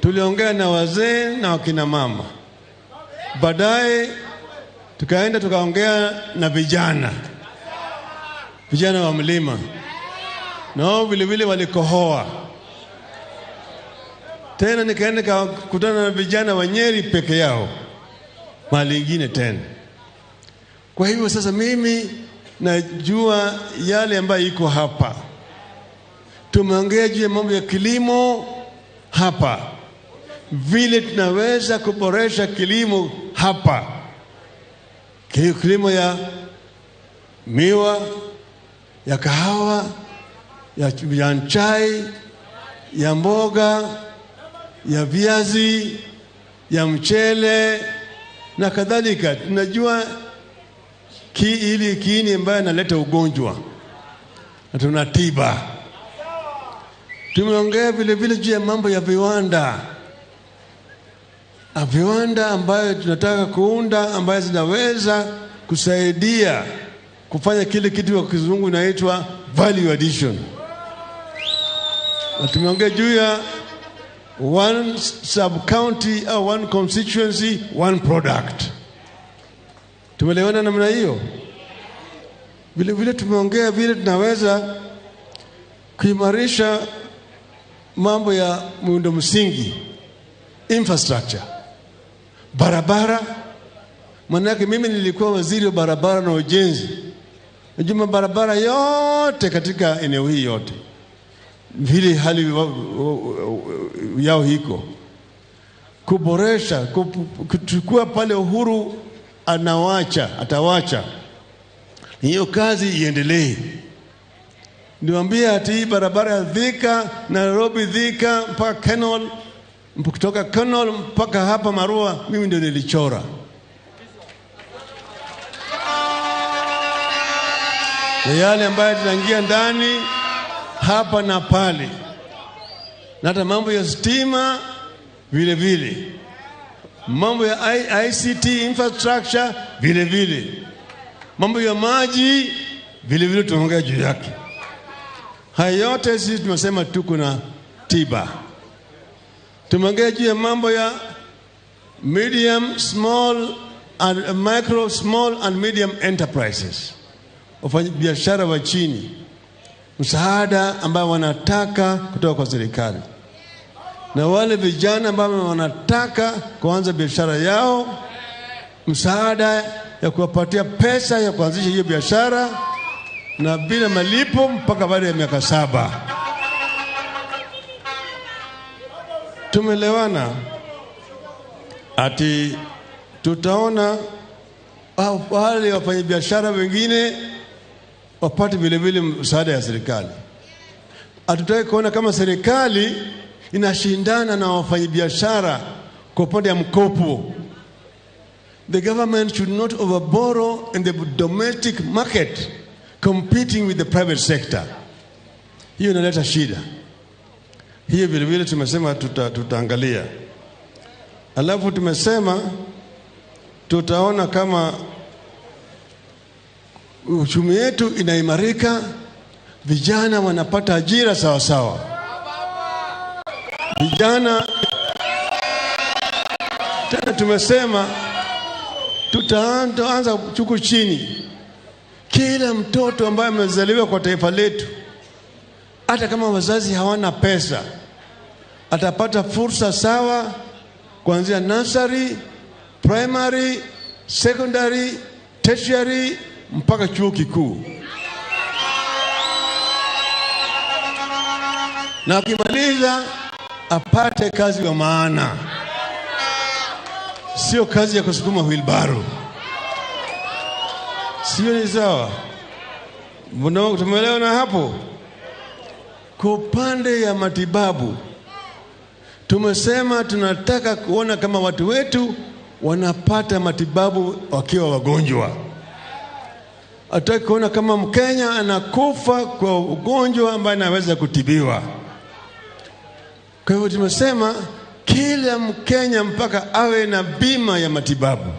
tuliongea na wazee na wakina mama, baadaye tukaenda tukaongea na vijana, vijana wa mlima, nao vile vile walikohoa. Tena nikaenda kukutana na vijana wa Nyeri peke yao, mahali ingine tena. Kwa hivyo sasa mimi najua yale ambayo iko hapa. Tumeongea juu ya mambo ya kilimo hapa, vile tunaweza kuboresha kilimo hapa, kilimo ya miwa, ya kahawa, ya chai, ya mboga, ya viazi, ya mchele na kadhalika. Tunajua ili kiini ambayo inaleta ugonjwa na tuna tiba. Tumeongea vile vile juu ya mambo ya viwanda, viwanda ambayo tunataka kuunda ambayo zinaweza kusaidia kufanya kile kitu kwa kizungu inaitwa value addition. Na tumeongea juu ya one sub county au one constituency one product. Tumeelewana namna hiyo. Vile vile tumeongea vile tunaweza kuimarisha mambo ya miundo msingi, infrastructure, barabara. Manake mimi nilikuwa waziri wa barabara na ujenzi. Najua barabara yote katika eneo hii yote, vile hali yao iko, kuboresha, kuchukua pale Uhuru anawacha, atawacha hiyo kazi iendelee. Niwaambia ati hii barabara ya Thika, Nairobi Thika mpaka Kenol, kutoka Kenol mpaka hapa Marua, mimi ndio nilichora. Na yale ambayo tunaingia ndani hapa na pale, na hata mambo ya stima vile vile, mambo ya ICT infrastructure vile vile, mambo ya maji vile vile tunaongea juu yake. Haya yote sisi tumesema tuko na tiba. Tumeongea juu ya mambo ya medium, small and micro, small and medium enterprises, wafanyabiashara wa chini, msaada ambao wanataka kutoka kwa serikali, na wale vijana ambao wanataka kuanza biashara yao, msaada ya kuwapatia pesa ya kuanzisha hiyo biashara na bila malipo mpaka baada ya miaka 7. Tumelewana ati tutaona wale wafanyabiashara wengine wapate vile vile msaada ya serikali. Hatutaki kuona kama serikali inashindana na wafanyabiashara kwa upande ya mkopo. The government should not overborrow in the domestic market, competing with the private sector. Hiyo inaleta shida. Hiyo vile vile tumesema tutaangalia. Alafu tumesema tutaona kama uchumi wetu inaimarika, vijana wanapata ajira sawa sawa. Vijana tena tumesema tutaanza huku chini. Kila mtoto ambaye amezaliwa kwa taifa letu, hata kama wazazi hawana pesa, atapata fursa sawa kuanzia nursery, primary, secondary, tertiary mpaka chuo kikuu. Na akimaliza apate kazi ya maana, sio kazi ya kusukuma wheelbarrow. Sio ni sawa? Tumeelewana hapo? Kwa upande ya matibabu, tumesema tunataka kuona kama watu wetu wanapata matibabu wakiwa wagonjwa. Hatutaki kuona kama Mkenya anakufa kwa ugonjwa ambaye anaweza kutibiwa. Kwa hivyo tumesema kila Mkenya mpaka awe na bima ya matibabu,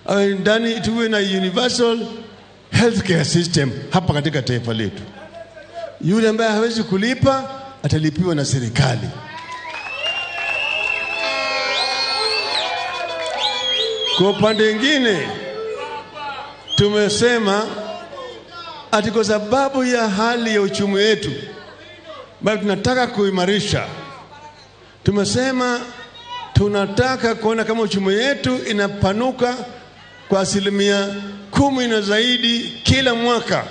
awe ndani, tuwe na universal healthcare system hapa katika taifa letu. Yule ambaye hawezi kulipa atalipiwa na serikali. Kwa upande mwingine, tumesema ati kwa sababu ya hali ya uchumi wetu ambayo tunataka kuimarisha, tumesema tunataka kuona kama uchumi wetu inapanuka kwa 10% na zaidi kila mwaka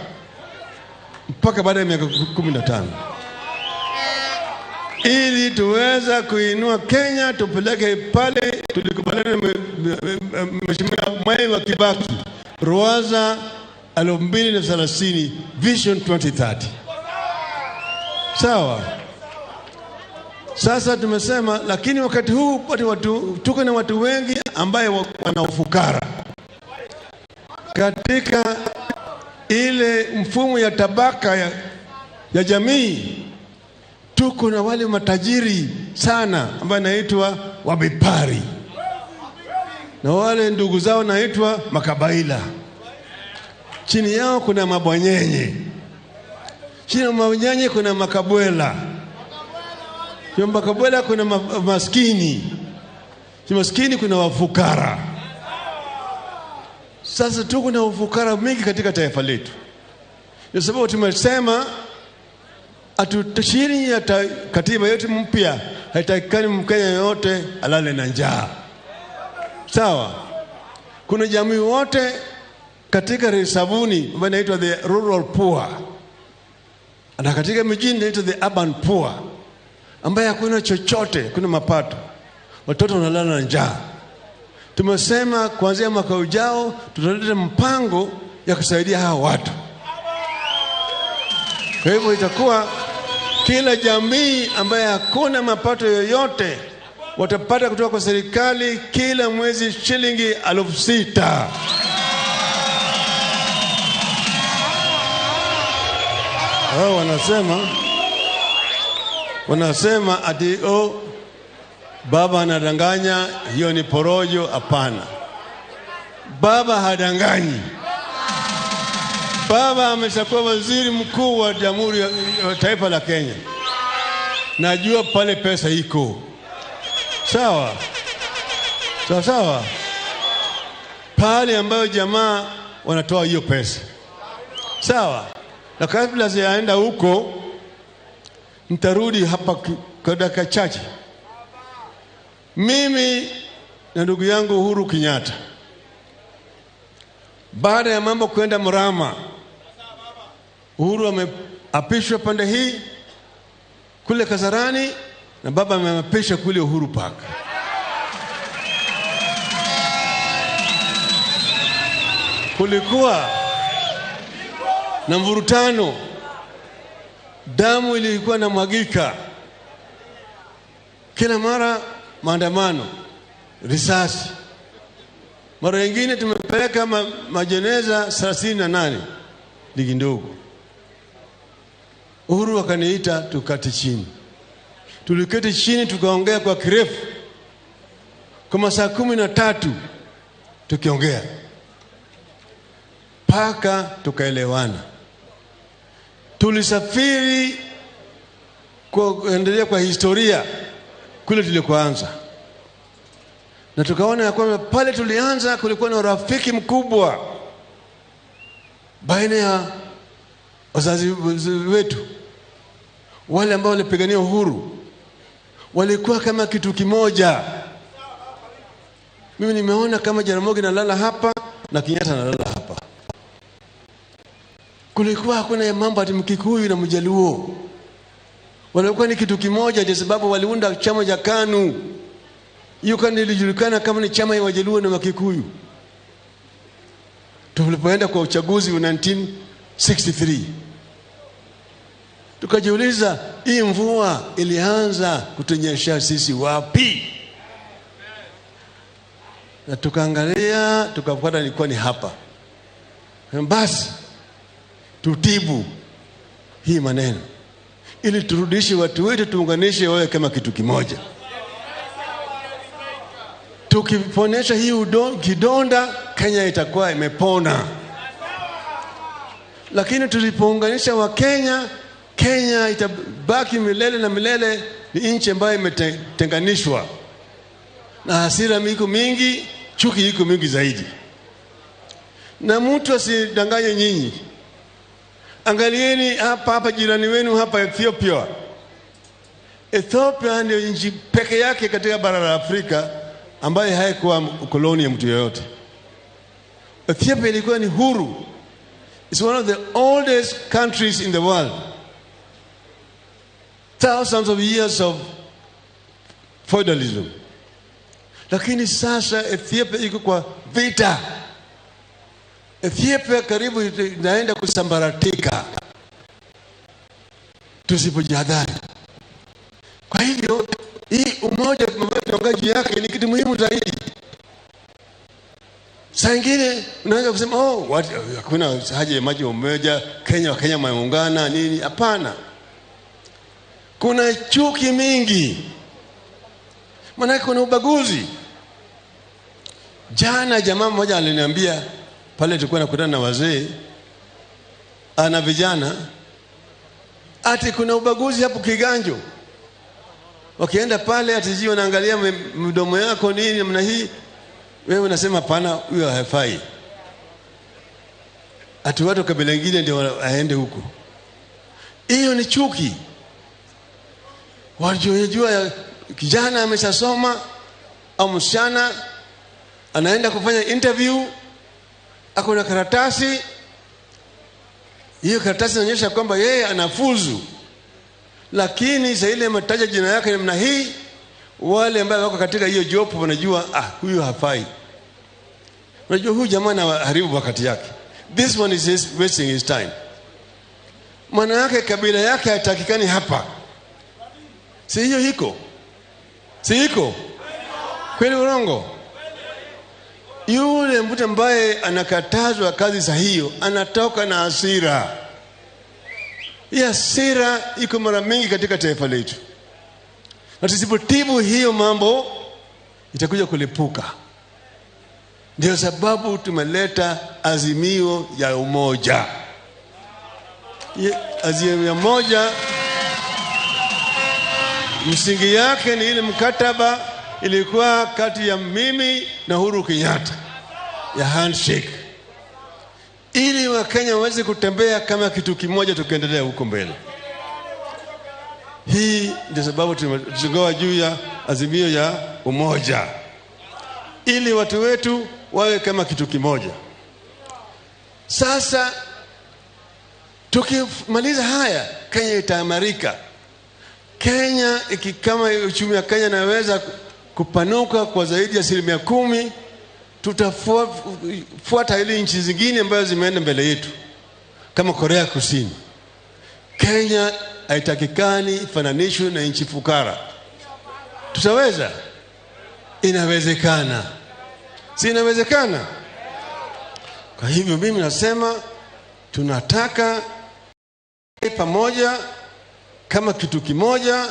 mpaka baada ya miaka 15, ili tuweza kuinua Kenya tupeleke pale tulikubaliana na Mheshimiwa Mwai wa Kibaki, Ruwaza 2030, Vision 2030. Sawa. Sasa tumesema, lakini wakati huu tuko na watu wengi ambaye wana ufukara. Katika ile mfumo ya tabaka ya jamii, tuko na wale matajiri sana ambao naitwa wabepari, na wale ndugu zao naitwa makabaila. Chini yao kuna mabwanyenye, chini ya mabwanyenye kuna makabwela, chini ya makabwela kuna maskini, chini maskini kuna wafukara. Sasa tuko na ufukara mingi katika taifa letu. Ndio sababu tumesema chini ya katiba yetu mpya haitakikani Mkenya yoyote alale na njaa. Sawa. Kuna jamii wote katika resabuni ambayo inaitwa the rural poor, na katika mijini inaitwa the urban poor, ambaye hakuna chochote, hakuna mapato, watoto wanalala na njaa. Tumesema kuanzia mwaka ujao tutaleta mpango ya kusaidia hawa watu. Kwa hivyo itakuwa kila jamii ambaye hakuna mapato yoyote watapata kutoka kwa serikali kila mwezi shilingi 6,000. Hao wanasema ati oh, baba anadanganya, hiyo ni porojo. Hapana, baba hadanganyi. Baba ameshakuwa waziri mkuu wa Jamhuri ya Taifa la Kenya. Najua pale pesa iko. Sawa? Sawa sawa. Pale ambayo jamaa wanatoa hiyo pesa. Sawa? Na kabla sijaenda huko, nitarudi hapa kwa dakika chache. Mimi na ndugu yangu Uhuru Kenyatta, baada ya mambo kwenda mrama, Uhuru ameapishwa pande hii kule Kasarani, na baba ameapisha kule Uhuru Park. Kulikuwa na mvurutano, damu ilikuwa inamwagika kila mara, maandamano, risasi. Mara nyingine tumepeleka majeneza 38 ligi ndogo. Uhuru akaniita tukati chini. Tuliketi chini tukaongea kwa kirefu kama saa 13 tukiongea paka tukaelewana. Tulisafiri kuendelea kwa historia kule tulikoanza, na tukaona ya kwamba pale tulianza kulikuwa na urafiki mkubwa baina ya wazazi wetu. Wale ambao walipigania uhuru walikuwa kama kitu kimoja. Mimi nimeona kama Jaramogi analala hapa na Kenyatta analala hapa. Kulikuwa hakuna mambo ati Mkikuyu na Mjaluo. Walikuwa ni kitu kimoja kwa sababu waliunda chama cha KANU. Hiyo KANU ilijulikana kama ni chama ya Wajaluo na Wakikuyu. Tulipoenda kwa uchaguzi wa 1963, tukajiuliza hii mvua ilianza kutunyesha sisi wapi? Na tukaangalia tukapata ilikuwa ni hapa. Basi tutibu hii maneno ili turudishe watu wetu, tuunganishe wawe kama kitu kimoja. Tukiponesha hii kidonda, Kenya itakuwa imepona. Lakini tulipounganisha Wakenya, Kenya itabaki milele na milele ni nchi ambayo imetenganishwa na hasira iko mingi, chuki iko mingi zaidi. Na mtu asidanganye nyinyi. Angalieni hapa hapa jirani wenu hapa Ethiopia. Ethiopia ndio nchi peke yake katika bara la Afrika ambayo haikuwa koloni ya mtu yoyote. Ethiopia ilikuwa ni huru. It's one of the oldest countries in the world. Thousands of years of feudalism. Lakini sasa Ethiopia iko kwa vita. Ethiopia karibu inaenda kusambaratika tusipojihadhari. Kwa hivyo hii umoja tunaongea juu yake ni kitu muhimu zaidi. Saa ingine unaweza kusema oh, hakuna haja ya maji umoja, Kenya Wakenya wameungana nini? Hapana, kuna chuki mingi, maanake kuna ubaguzi. Jana jamaa mmoja aliniambia pale tulikuwa nakutana na wazee ana vijana, ati kuna ubaguzi hapo Kiganjo. Wakienda pale ati jio wanaangalia mdomo yako nini namna hii, wewe unasema hapana, huyo haifai. Ati watu kabila nyingine ndio waende huko. Hiyo ni chuki. Wajua kijana ameshasoma au msichana anaenda kufanya interview, ako na karatasi. Hiyo karatasi inaonyesha kwamba yeye anafuzu, lakini saa ile ametaja jina yake namna hii, wale ambao wako katika hiyo job wanajua huyu hafai. Unajua huyu jamaa anaharibu wakati yake. This one is wasting his time. Maana yake kabila yake haitakikani hapa. Si hiyo iko? Si iko? Kweli urongo? Yule mtu ambaye anakatazwa kazi za hiyo anatoka na hasira. Hii hasira iko mara mingi katika taifa letu. Na tusipotibu hiyo mambo itakuja kulipuka. Ndio sababu tumeleta azimio ya umoja. Azimio ya umoja msingi yake ni ile mkataba ilikuwa kati ya mimi na Uhuru Kenyatta ya handshake, ili Wakenya waweze kutembea kama kitu kimoja tukiendelea huko mbele. Hii ndio sababu tumezingoa juu ya azimio ya umoja, ili watu wetu wawe kama kitu kimoja. Sasa tukimaliza haya, Kenya itaimarika. Kenya kama uchumi wa Kenya naweza kupanuka kwa zaidi ya 10%, tutafuata ile nchi zingine ambazo zimeenda mbele yetu kama Korea Kusini. Kenya haitakikani ifananishwe na nchi fukara. Tutaweza? Inawezekana. Si inawezekana? Kwa hivyo mimi nasema tunataka pamoja kama kitu kimoja.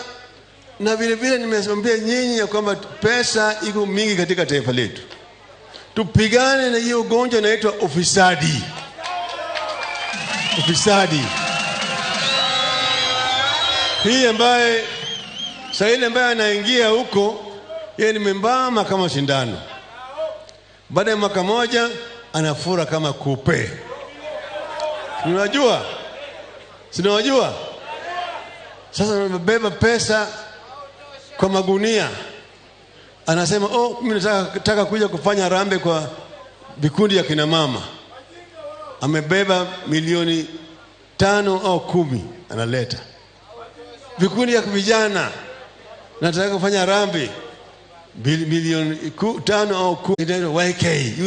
Na vile vile nimesambia nyinyi ya kwamba pesa iko mingi katika taifa letu. Tupigane na hiyo ugonjwa inaitwa ufisadi. Ufisadi hii ambaye saa ile ambaye anaingia huko, yeye ni membamba kama sindano. Baada ya mwaka moja anafura kama kupe. Unajua? Sinajua? Sasa anabeba pesa kwa magunia. Anasema oh, mimi nataka kuja kufanya harambee kwa vikundi ya kina mama. Amebeba milioni 5 au 10 analeta. Vikundi ya vijana nataka kufanya harambee milioni 5 au 10 YK.